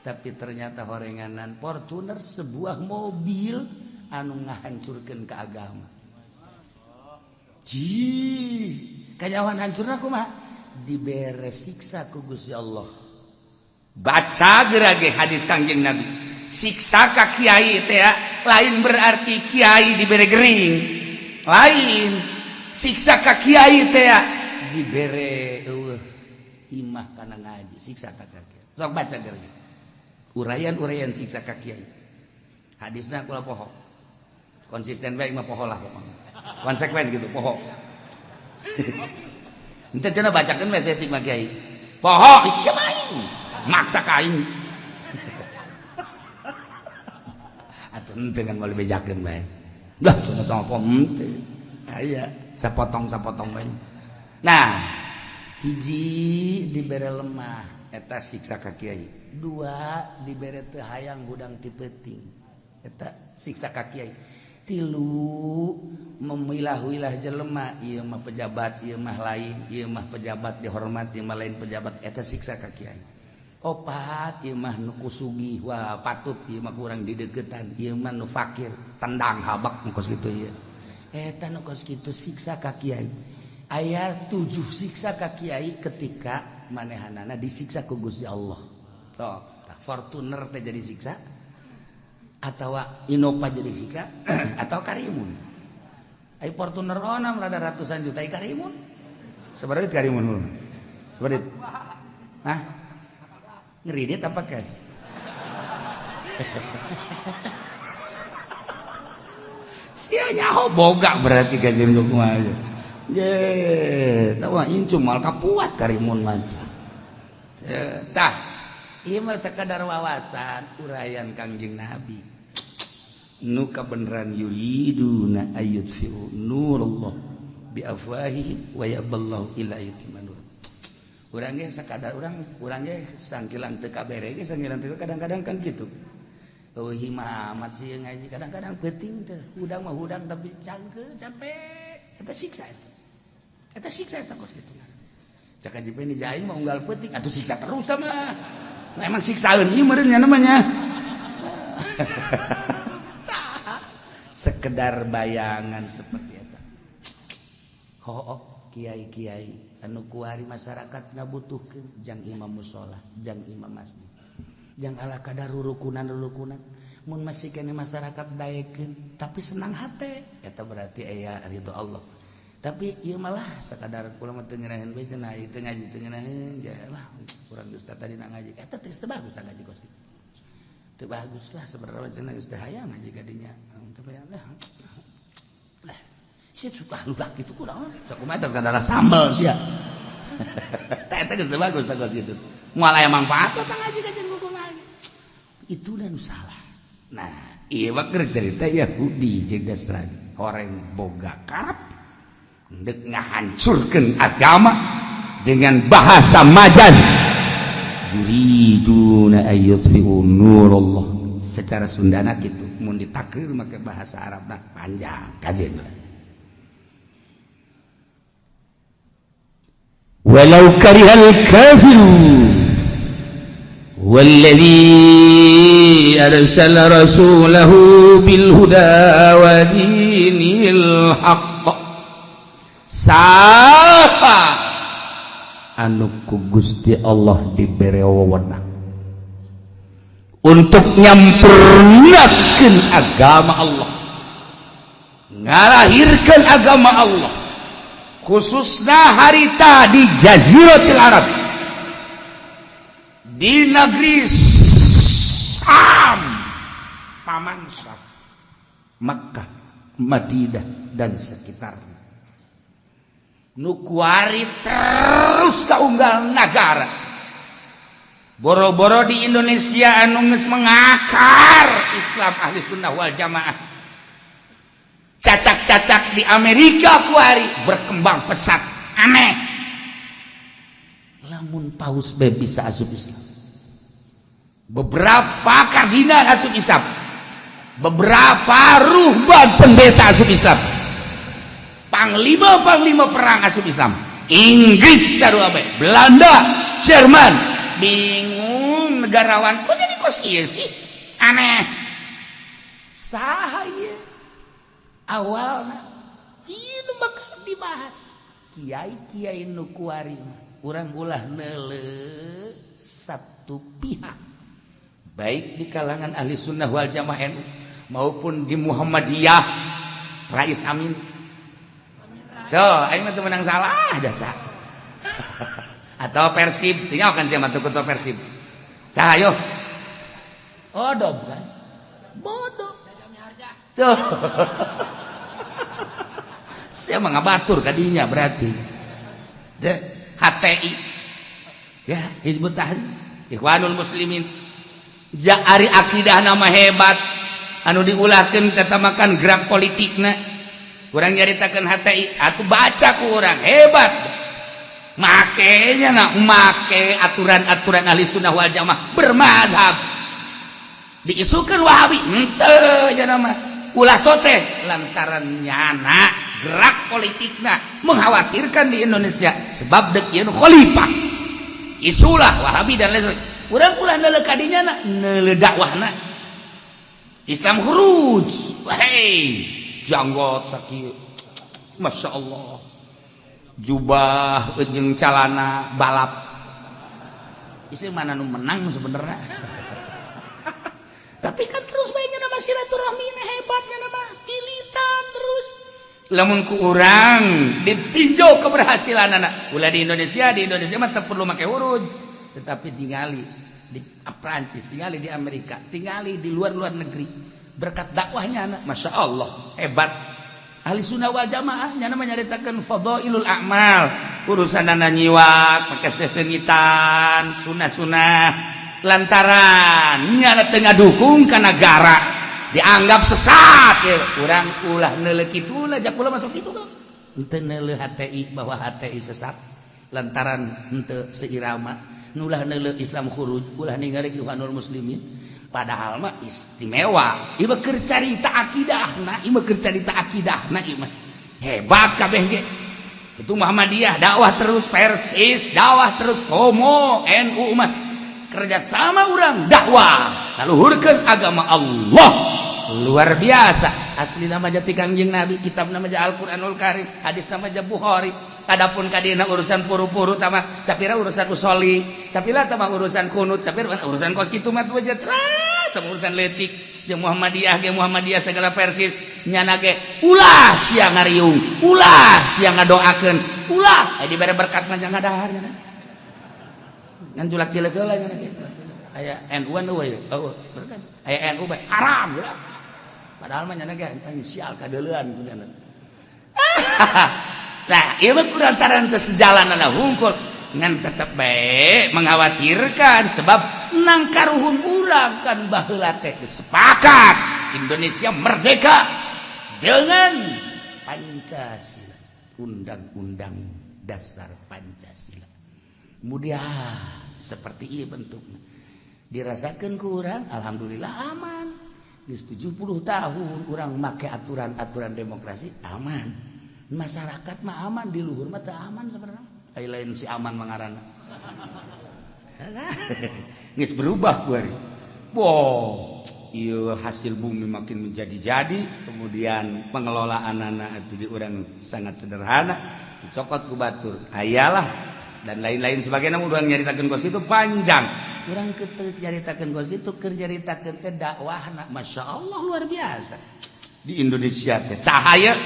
Tapi ternyata horenganan Fortuner sebuah mobil anu ngahancurkeun ka agama. Ji, kanyawan hancurna kumaha? Dibere siksa ku Gusti Allah. Baca gerage hadis Kangjeng Nabi. Siksa ka kiai teh lain berarti kiai dibere gering. Lain. Siksa ka kiai teh dibere eueuh imah kana ngaji, siksa ka kiai. Sok baca gerage. Uraian-uraian siksa ka kiai. Hadisna kula poho. Konsisten bae mah poho lah pokoknya. Konsekuen gitu poho. Ente cenah bacakeun we saeutik mah kiai. Poho sia aing. Maksa ka aing. Atuh henteu kan moal bejakeun bae. Lah cenah tong apa henteu. Aya sapotong-sapotong bae. Nah, hiji dibere lemah eta siksa ka kiai. Dua dibere teu hayang hudang ti peuting. Eta siksa ka kiai. Tilu memilah-wilah jelema, ieu mah pejabat, ieu mah lain, ieu mah pejabat dihormat, ieu mah lain pejabat, eta siksa ka kiai. Opat ieu mah nu kusugih, wah patut ieu mah kurang dideukeutan, ieu mah nu fakir, tendang habak nu kos kitu ieu. Eta nu kos kitu siksa ka kiai. Aya 7 siksa ka kiai ketika manehanana disiksa ku Gusti Allah. Toh, Fortuner teh jadi siksa atau Innova jadi siksa atau Karimun. Ai Fortuner onam rada ratusan juta ai Karimun. Sabaraha Karimun? Sabaraha? Hah? Ngeridit apa cash? Sia nyaho boga berarti kajian kumaha. Ye, tahu incu mal kapuat Karimun mah. Tah, ieu mah sakadar wawasan uraian Kangjeng Nabi. Nu kabeneran yuriduna ayyutfi'u nurullah bi afwahihim wa yaballahu illa yutimma nur. Urang ge sakadar urang ge sangkilang teu kabere ge sangkilang teu kadang-kadang kan kitu. Eueuh hima amat sih ngaji kadang-kadang peuting teh hudang mah hudang tapi cangkeun capek eta siksa eta. Eta siksa eta kos kitu. Cak haji Peni aing mah unggal peuting atuh siksa terus tah mah. Nah, emang siksaeun ieu meureun nya namanya. Sekedar bayangan seperti eta. Hook kiai-kiai anu kuari masyarakat ngabutuhkeun jang imam mushola, jang imam masjid. Jang ala kadar rurukunan-rurukunan. Mun masih kene masyarakat daekeun tapi senang hate eta berarti aya ridho Allah. Tapi ieu malah sakadar kula mah teu ngeunaheun bae cenah ieu teu ngaji teu ngeunaheun ya lah urang geus tadi na ngaji eta teh geus bagus ngaji kos kitu. Teu bagus lah sebenarnya cenah geus teu hayang ngaji ka dinya. Tapi lah lah sia suka lulah kitu kunaon sakumaha teh kadara sambel sia. Teh eta geus teu bagus tah kos kitu. Moal aya manfaat tah ngaji ka jeung kumaha. Itu dan salah. Nah, ieu mah keur cerita Yahudi jeung Nasrani. Horeng boga karep ndek ngahancurkeun agama dengan bahasa majaz. Yuriduna ayyutfi'u nurallah. Secara Sundana gitu, mun ditakrir make bahasa Arabna panjang kajen. Walau karihal kafirun walladzina arsala rasulahu bil huda wa dinil haqq. Saha anu ku Gusti Allah dibere wewenang untuk nyampurnakeun agama Allah, ngalahirkan agama Allah, khususnya harita di Jaziratul Arab, di negeri Syam, Paman Syam, Makkah, Madinah, dan sekitarnya, nu kuari terus ka unggal nagara. Boro-boro di Indonesia anu geus mengakar Islam Ahli Sunnah wal Jamaah, cacak-cacak di Amerika kuari berkembang pesat. Aneh lamun paus be bisa asup Islam, beberapa kardinal asup Islam, beberapa ruhban pendeta asup Islam, panglima-panglima perang asup Islam, Inggris sarua bae, Belanda, Jerman. Bingung negarawan, kok jadi kos ieu sih? Aneh. Saha ieu awalna? Ieu nu bakal dibahas kiai-kiai nu kuari mah. Urang ulah neuleu satu pihak, baik di kalangan Ahli Sunnah wal Jamaah NU maupun di Muhammadiyah. Rais Amin. Tuh, aing mah teu menang salah jasa. Atau Persib, tinggal kan dia mah ketua Persib. Saha yo? Oh, kan. Bodoh. Tuh. Saya mah ngabatur kadinya berarti. De, HTI. Ya, Hizbut Tahrir, Ikhwanul Muslimin. Ja ari akidah nama hebat anu diulahkeun tetamakan gerak politikna. Kurang nyaritakeun HTI atuh, baca ku urang hebat. Makanya nak make aturan-aturan Ahli Sunnah wal Jamaah bermadhab. Diisukan Wahabi henteu ya nama ulah sote, lantaran nyana gerak politikna mengkhawatirkan di Indonesia sebab dek ieu khalifah, isulah Wahabi dan lain sebagainya. Urang ulah neuleuh kadinya na, neuleuh dakwahna Islam khuruj. Hei, janggot sakieu, Masya Allah, jubah jeung calana balap, isi mana nu menang sebenarnya? Tapi kan terus baiknya nama silaturahmi hebatnya, nama ilitan terus. Lamun ku urang ditinjau keberhasilan anak ulah di Indonesia, di Indonesia mah teu perlu make huruj, tetapi tingali di Prancis, tingali di Amerika, tingali di luar-luar negeri, berkat dakwahnya anak, Masya Allah, hebat Ahli Sunnah wal Jamaah. Nyana menyaritakan fadailul a'mal, urusan nana nyiwak pakai sesengitan sunah-sunah, lantaran nyana tengah dukung ka negara dianggap sesat ya. Urang ulah neuleuh kitu lah, jak ulah masuk kitu kan henteu neuleuh HTI bahwa HTI sesat lantaran henteu seirama, nulah neuleuh Islam khuruj, ulah ningali Ikhwanul Muslimin. Padahal mah istimewa ieu mah keur carita akidahna, ieu mah keur carita akidahna, ieu mah hebat kabeh ge. Itu Muhammadiyah dakwah terus, Persis dakwah terus, komo NU mah kerjasama urang dakwah ngaluhurkeun agama Allah. Luar biasa, asli nama jati Kangjeng Nabi, kitab nama Al-Qur'anul Karim, hadis nama Bukhari. Adapun kadina urusan puru-puru tama sapira, urusan usoli sapira tama, urusan kunut sapira, urusan kos kitu mah wajat lah tama, urusan letik jeung Muhammadiyah ge, Muhammadiyah segala Persis nyana ge ulah sia ngariung, ulah sia ngadoakeun, ulah dibere berkat mah jangan dahar nyana ngan julak cileuk heula nyana ge. Aya NU an eueuh, eueuh berkat aya NU bae haram ya. Padahal mah nyana ge sial kadeuleuan kunyana. Nah, ieu mah kulantaran kesejalanan hungkul, ngan tetep bae mengkhawatirkan sebab nang karuhun urang kan baheula teh sepakat Indonesia merdeka dengan Pancasila, Undang-Undang Dasar Pancasila. Kemudian seperti ini bentuknya dirasakan ku urang, alhamdulillah aman. Di 70 tahun urang make aturan-aturan demokrasi aman, masyarakat mah aman, di luhur mah teu aman sebenarnya. Ai lain si aman mangarana geus berubah kuari. Wow. Iya, hasil bumi makin menjadi-jadi, kemudian pengelolaan anak itu di urang sangat sederhana, dicokot ku batur ayalah dan lain-lain sebagainya. Urang nyaritakeun kos itu panjang, urang ketek nyaritakeun kos itu keur nyaritakeun teh dakwahna Masya Allah luar biasa di Indonesia teh cahaya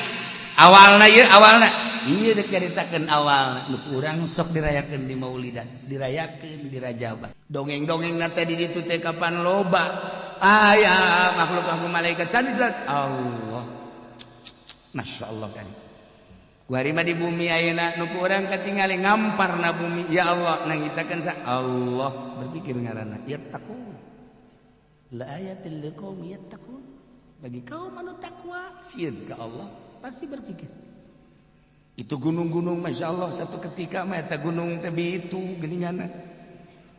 awalna ieu, awalna ieu dek nyaritakeun awalna nu urang sok dirayakeun di Maulidan, dirayakeun di Rajaban, dongeng-dongeng teh di ditu teh kapan loba aya makhluk aku malaikat sandi Allah Masya Allah kan. Kuari mah di bumi ayeuna nu ku urang katingali ngamparna bumi, ya Allah nangitakeun sa Allah berpikir ngaranna yattaqun la ayatil liqaumi yattaqun, bagi kaum anu takwa sieun ka Allah pasti berpikir. Itu gunung-gunung Masya Allah satu ketika mah eta gunung teh itu geuninganna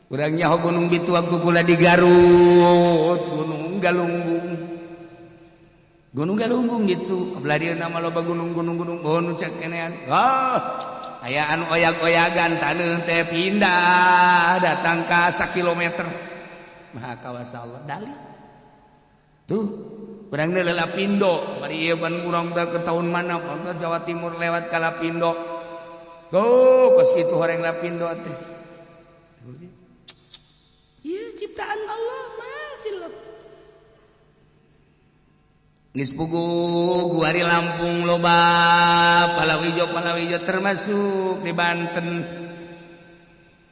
urang nyaho gunung bitu waktu kula di Garut, Gunung Galunggung. Gunung Galunggung gitu belah dieu nama loba gunung-gunung gunung oh nu cek kenean oh aya anu oyag-oyagan taneuh teh pindah datang ka sakilometer maha kawasa Allah dalih tuh urang teh Lapindo bari ieu pan urang teh ke tahun mana ke Jawa Timur lewat ka Lapindo tuh kos kitu horeng Lapindo teh ieu ciptaan Allah mah fil geus puguh guari Lampung loba palawijo palawijo termasuk di Banten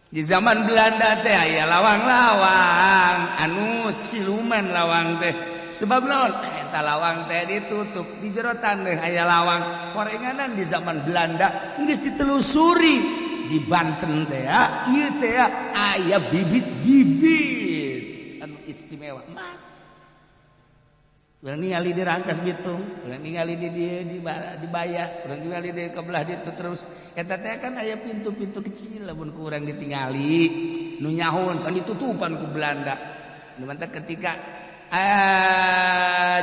di zaman Belanda teh aya lawang-lawang anu siluman lawang teh sebab naon eta lawang teh ditutup di jero taneuh aya lawang korenganan di zaman Belanda geus ditelusuri di Banten teh ieu teh aya bibit-bibit anu istimewa emas. Urang ningali di Rangkas Bitung, urang ningali di dieu di Bayah, urang ningali di kebelah ditu terus. Eta teh kan aya pintu-pintu kecil lamun ku urang ditingali, nu nyahun kan ditutupan ku Belanda. Nu mantak ketika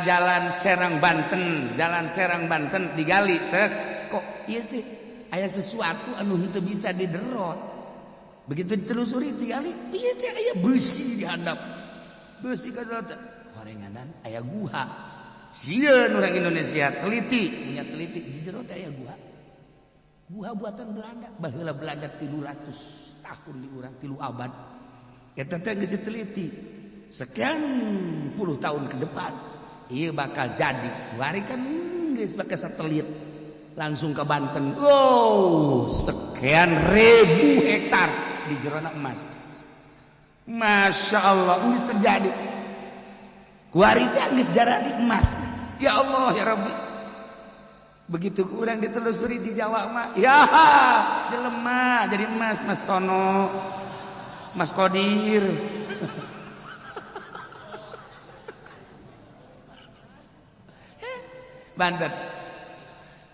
jalan Serang Banten, jalan Serang Banten digali teh kok ieu teh aya sesuatu anu henteu bisa diderot. Begitu ditelusuri digali, ieu teh aya besi di handap. Besi ka horenganan aya guha. Sieun urang Indonesia teliti, punya teliti di jero teh aya guha. Guha buatan Belanda, baheula Belanda 300 tahun di urang 3 abad. Eta teh geus diteliti. Sekian puluh tahun ke depan ieu bakal jadi. Wari kan geus bakal satelit langsung ke Banten. Oh, sekian ribu hektar di jerona emas. Masya Allah, ini terjadi. Kuari teh geus jaradi emas. Ya Allah ya Rabbi. Begitu kurang ditelusuri di Jawa mah, ya jelema jadi emas Mas Tono, Mas Kodir. Banten.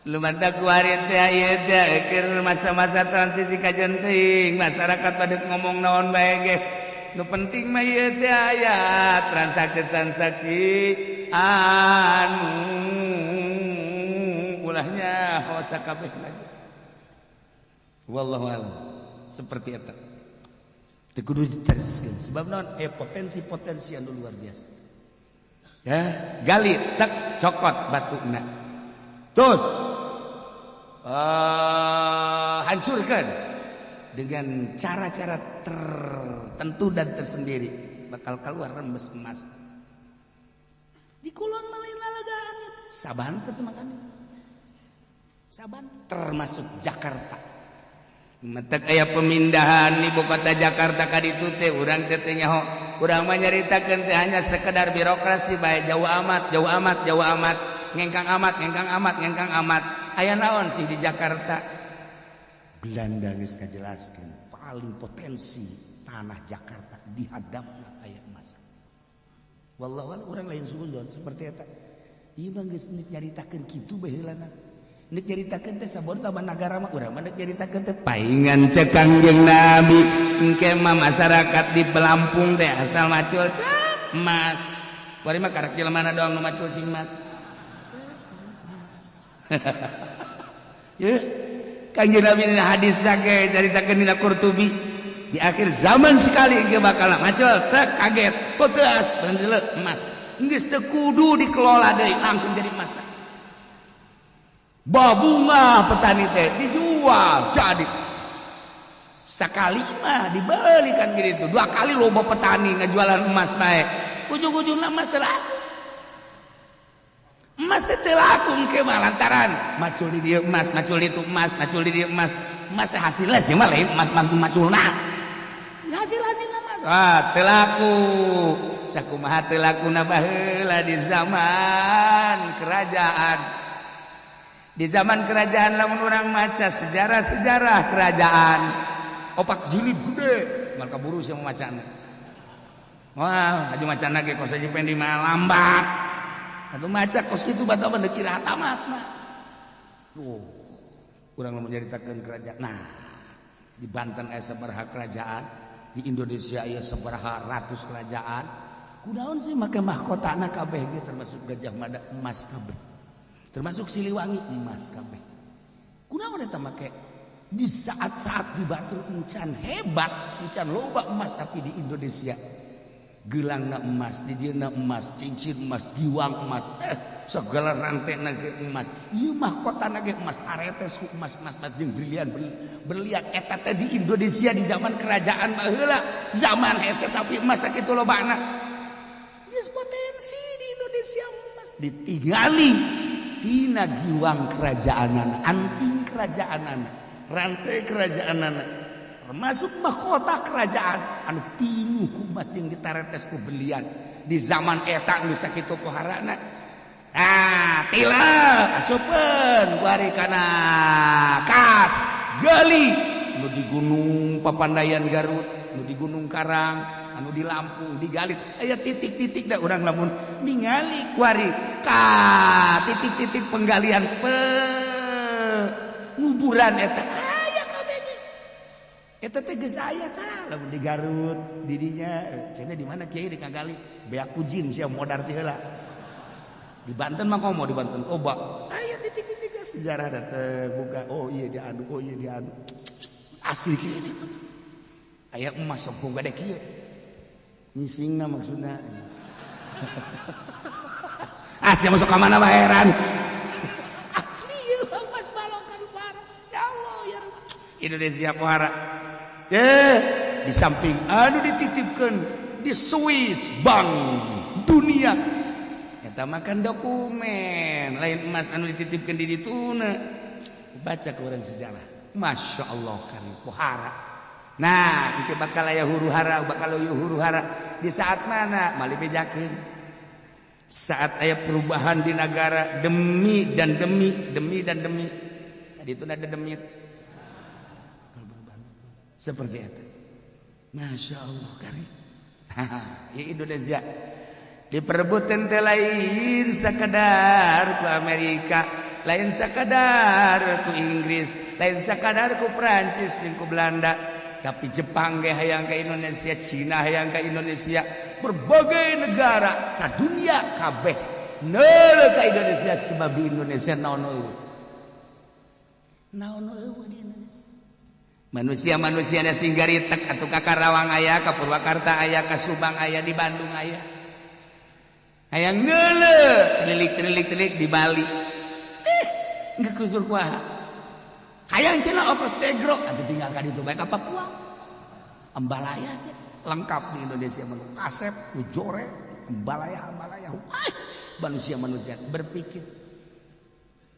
Lumanta kuari teh ieu teh keur masa-masa transisi kajen teuing, masyarakat pada ngomong naon bae ge. Nu penting mah ieu teh aya transaksi-transaksi anu ulahnya hosa kabeh lagi. Wallahu a'lam. Seperti eta. Teu kudu dicariskeun sebab naon aya potensi-potensi anu luar biasa. Ya, gali tek cokot batuna. Terus hancurkan dengan cara-cara tertentu dan tersendiri bakal keluar rembes emas. Di kulon malin lalagaan Saban teh makanya. Saban termasuk Jakarta. Metek aya pemindahan ibu kota Jakarta ka ditu teh urang teh teh nyaho. Urang mah nyaritakeun teh hanya sekedar birokrasi bae jauh amat, jauh amat, jauh amat, ngengkang amat, ngengkang amat, ngengkang amat. Aya naon sih di Jakarta? Belanda geus ngajelaskeun paling potensi tanah Jakarta dihadapna aya emas. Wallahu a'lam urang lain suuzon seperti eta. Ieu mah geus nyaritakeun kitu baheulana. Nek nyaritakeun teh sabon taman nagara mah urang mah nek nyaritakeun teh paingan cek Kangjeng Nabi engke mah masyarakat di Lampung teh asal macul cek emas. Kuari mah karek jelema doang nu macul sing emas. Ye Kangjeng Nabi dina hadis ge caritakeun dina Qurtubi di akhir zaman sekali engke bakal macul tek kaget poteas emas. Geus teu kudu dikelola deui, langsung jadi emas. Babunga petani teh dijual jadi sekali mah dibeli kan gitu. Dua kali loba petani ngajualan emas naik, ujung-ujungnya emas teu laku. Emas teh teu laku engke mah lantaran macul di dieu emas, macul di itu emas, macul di dieu emas. Emas teh hasilna sih mah lain emas emas maculna. Hasil-hasilna emas. Ah, teu laku. Sakumaha teu lakuna baheula di zaman kerajaan. Di zaman kerajaan lamun urang maca sejarah-sejarah kerajaan opak jilid gede, maka buru sih macana. Wah, haji macana ge kos haji pendi mah lambat. Atuh maca kos kitu batal mah dikira tamatna. Tuh, urang lamun nyaritakeun kerajaan. Nah, di Banten aya sabaraha kerajaan, di Indonesia aya sabaraha ratus kerajaan. Kunaon sih make mahkotana kabeh ge termasuk Gajah Mada emas kabeh. Termasuk Siliwangi emas kabeh. Kunaon eta make di saat-saat di Batur encan hebat, encan loba emas, tapi di Indonesia gelangna emas, di dieuna emas, cincin emas, giwang emas, segala rantena ge emas. Ieu mahkotana ge emas, taretes ku emas, emas emas jeung berlian, berlian eta teh di Indonesia di zaman kerajaan baheula, zaman hese tapi emas sakitu lobana. Geus potensi di Indonesia emas ditinggali tina giwang kerajaanana, anting kerajaanana, rantai kerajaanana, termasuk mahkota kerajaan anu pinuh ku emas jeung ditaretes ku berlian. Di zaman eta geus sakitu poharana. Ah, tila asupeun kuari kana kas gali nu di Gunung Papandayan Garut, nu di Gunung Karang, anu di Lampung digali aya titik-titik da urang lamun ningali kuari ka titik-titik penggalian penguburan eta aya kabeh ge. Eta teh geus aya tah lamun di Garut di dinya cenah di mana kiai dikagali beak kujin sia modar ti heula. Di Banten mah komo di Banten oba aya titik-titik sejarah da terbuka. Oh iya diadu, oh iya diadu asli kieu aya emas sok gade kieu ngisingna maksudna. Ah, sia masuk ka mana mah heran. Asli ieu emas balokan parah. Ya Allah ya Rabb. Indonesia pohara. Di samping anu dititipkeun di Swiss Bank Dunia. Eta makan dokumen lain emas anu dititipkeun di dituna. Baca ke orang sejarah. Masya Allah kan pohara. Nah, itu bakal aya huru hara, bakal aya huru hara di saat mana? Mali bejakeun. Saat aya perubahan di negara demi dan demi, demi dan demi. Tadi itu ada demit. Seperti itu. Masya Allah karim. Ya Indonesia diperebutkan teh lain sakadar ku Amerika, lain sakadar ku Inggris, lain sakadar ku Prancis jeung ku Belanda. Tapi Jepang ge hayang ka Indonesia, Cina hayang ka Indonesia, berbagai negara sadunia kabeh neuleuh ka Indonesia sebab di Indonesia naon eueuh. Naon eueuh di Indonesia. Manusia-manusia na sing garitek atuh ka Karawang aya, ka Purwakarta aya, ka Subang aya, di Bandung aya. Hayang neuleuh, tilik-tilik-tilik di Bali. Geus kusur kuaha. Hayang cenah ongkos tegro atuh tinggal ka ditu bae ka Papua. Ambalaya sih lengkap di Indonesia mah kasep, ujore, ambalaya, ambalaya. Wah, manusia-manusia berpikir.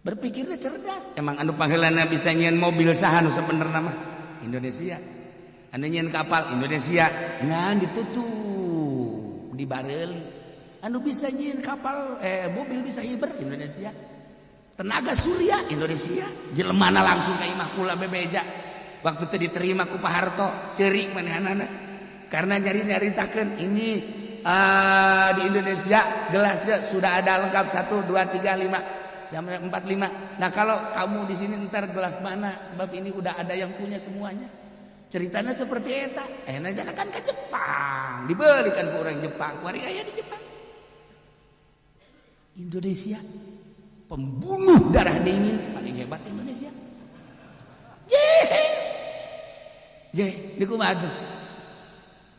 Berpikirnya cerdas. Emang anu pangheulana bisa nyieun mobil saha nu sabenerna mah? Indonesia. Anu nyieun kapal Indonesia ngan ditutup, dibareuli. Anu bisa nyieun kapal mobil bisa hiber Indonesia. Tenaga surya Indonesia. Jelemana langsung ka imah kula bebeja. Waktu teu diterima ku Pak Harto, ceurik manehanana. Karena nyari-nyaritakeun ini di Indonesia gelasnya sudah ada lengkap 1 2 3 5 sampai 4 5. Nah, kalau kamu di sini ntar gelas mana? Sebab ini udah ada yang punya semuanya. Ceritanya seperti eta. Nah, kan ke Jepang, dibelikan ke orang Jepang. Kuari aya di Jepang. Indonesia pembunuh darah dingin paling hebat Indonesia. Je, di kumaha tuh?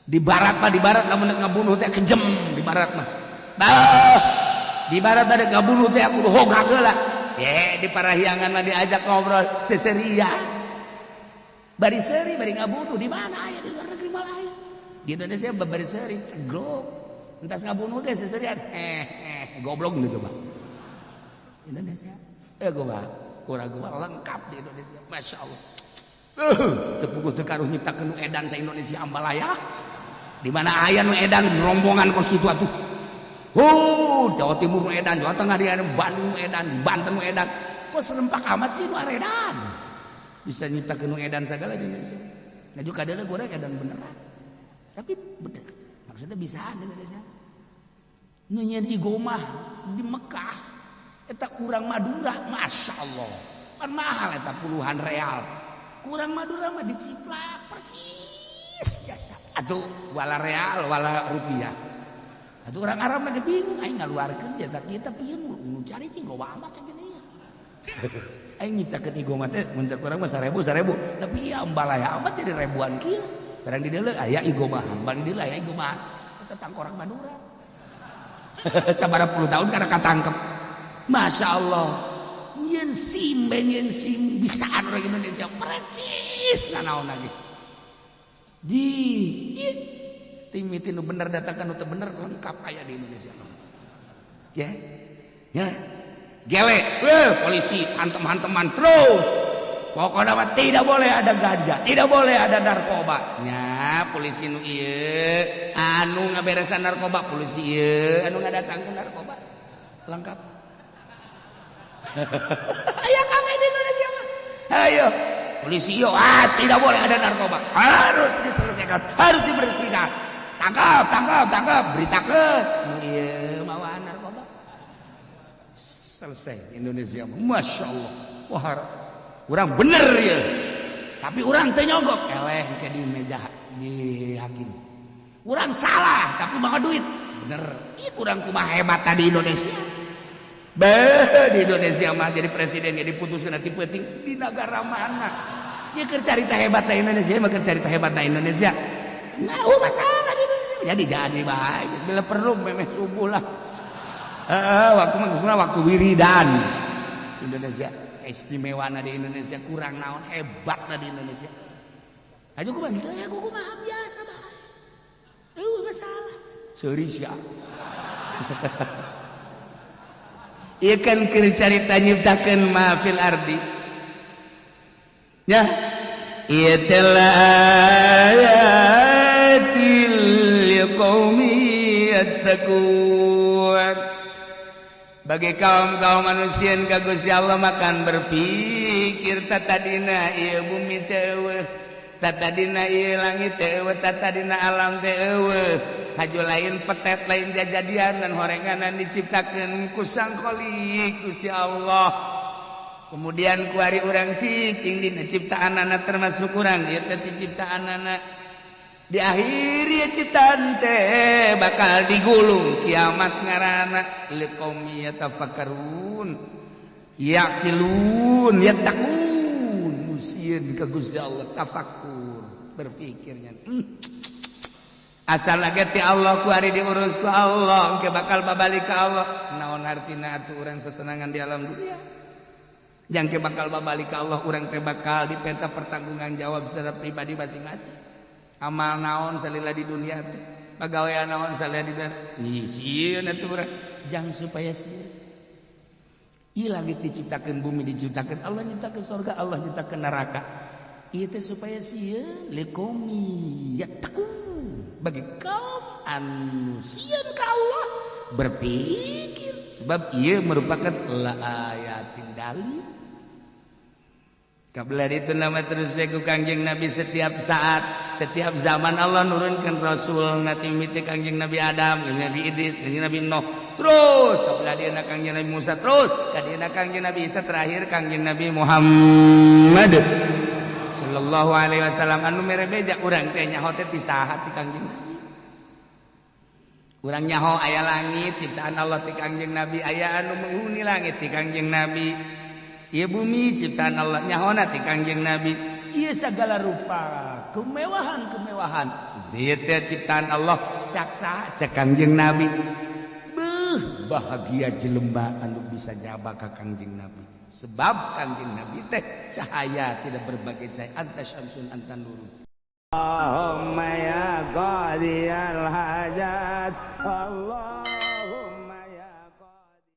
Di barat mah, di barat lamun ngabunuh teh kejem di barat mah. Bah, di barat ada ngabunuh teh aku hoga heula. Ye, di Parahyangan mah diajak ngobrol seseria. Bari seuri bari ngabunuh di mana aya, di luar negeri malah aya. Di Indonesia bari seuri cegrok. Entas ngabunuh teh seserian. Goblok gitu coba. Indonesia. Gua kurang gua lengkap di Indonesia. Masya Allah. Teu puguh teu karuh nyiptakeun nu edan sa Indonesia ambalaya. Di mana aya nu edan rombongan kos kitu atuh. Jawa Timur nu edan, Jawa Tengah di Bandung nu edan, di Banten nu edan. Kok serempak amat sih nu edan? Bisa nyiptakeun nu edan segala di Indonesia. Nah juga ada goreng edan beneran. Tapi bener. Maksudnya bisa di Indonesia. Nu nyieun igomah di Mekah eta kurang Madura, Masya Allah. Kan mahal eta puluhan real. Kurang Madura mah diciplak persis jasa. Atuh wala real wala rupiah. Atuh orang Arab mah bingung aing ngaluarkeun jasa kita pieu nu cari cing loba amat cek gini. Aing nyiptakeun igomah teh mun cek urang mah 1000 1000 tapi ieu ambalaya amat jadi ribuan kieu. Barang di dieu aya igomahan, barang di dieu aya igomahan. Eta tangkorak Madura. Sabaraha puluh tahun karena katangkep. Masya Allah. Nyen sim, nyen sim bisaan orang Indonesia percis nanaon lagi. Di timiti nu bener datangkan nu teu bener lengkap aya di Indonesia. Ya. Ya. Gele, polisi hantem-hanteman terus. Pokoknya mah tidak boleh ada ganja, tidak boleh ada narkoba. Nya, polisi nu ieu anu ngaberesan narkoba, polisi ieu anu ngadatangkeun narkoba. Lengkap. Aya kabeh di Indonesia mah. Ayo, polisi ieu tidak boleh ada narkoba. Harus diselesaikan, harus dibersihkan. Tangkap, tangkap, tangkap, beritakeun. Nu ieu mawaan narkoba. Selesai Indonesia mah. Masya Allah. Wah, urang bener ya. Tapi urang teu nyogok, eleh ke di meja di hakim. Urang salah tapi mawa duit. Bener. Ih, urang kumaha hebat tadi Indonesia. Beh, di Indonesia mah jadi presiden ya diputuskan nanti penting di negara mana. Ya keur carita hebat na Indonesia, mah keur carita hebat na Indonesia. Nah, oh masalah di Indonesia. Jadi baik. Bila perlu memeh subuh lah. Waktu mah waktu wiridan. Indonesia istimewa na di Indonesia kurang naon hebat na di Indonesia. Aja kumaha gitu ya kumaha biasa bae. Eueuh masalah. Seuri sia. Ieu kan keur carita nyiptakeun ma fil ardi. Ya. Ieu teh ayatil liqaumi yattaqun. Bagi kaum-kaum manusia ka Gusti Allah makan berpikir tatadina ieu bumi teh eueuh, tatadina ieu langit teh eueuh, tatadina alam teh eueuh. Haju lain petet lain jajadian dan horenganan diciptakeun ku Sang Khalik Gusti Allah. Kemudian kuari urang cicing dina ciptaanana termasuk urang ieu teh ciptaanana. Di akhir ieu ciptaan teh bakal digulung kiamat ngaranna liqaumi yatafakkarun yaqilun yattaqun. Musieun ka Gusti Allah tafakkur berpikirnya. Asal lagi ti Allah kuari diurus ku Allah engke bakal babalik ka Allah. Naon artina atuh urang sesenangan di alam dunia? Jangke bakal babalik ka Allah urang teh bakal dipenta pertanggungan jawab secara pribadi masing-masing. Amal naon salila di dunia teh, pagawean naon salila di dunia. Nyisieun atuh urang jang supaya sieun. Ieu langit diciptakeun, bumi diciptakeun, Allah nyiptakeun surga, Allah nyiptakeun neraka. Ieu teh supaya sieun liqaumi yattaqun. Bagi kaum anu sieun ka Allah berpikir sebab ieu merupakan la ayatin dalil. Kabla itu nama terus ku Kangjeng Nabi setiap saat, setiap zaman Allah nurunkan Rasul nanti miti Kangjeng Nabi Adam, Nabi Idris, Kangjeng Nabi Nuh, terus kabla dia Kangjeng Nabi Musa, terus kadina Kangjeng Nabi Isa, terakhir Kangjeng Nabi Muhammad sallallahu alaihi wasallam. Anu mere beja urang teh nyaho teh ti saha ti Kangjeng Nabi. Urang nyaho aya langit ciptaan Allah ti Kangjeng Nabi, aya anu menghuni langit ti Kangjeng Nabi. Ieu bumi ciptaan Allah nyahona ti Kangjeng Nabi. Ieu segala rupa kemewahan-kemewahan ieu teh ciptaan Allah cak saha cek Kangjeng Nabi. Beuh Bahagia jelema anu bisa nyaba ka Kangjeng Nabi, sebab Kangjeng Nabi teh cahaya, tidak berbagai cahaya. Anta syamsun, anta nurun. Allahumma ya qadiyal hajat Allah.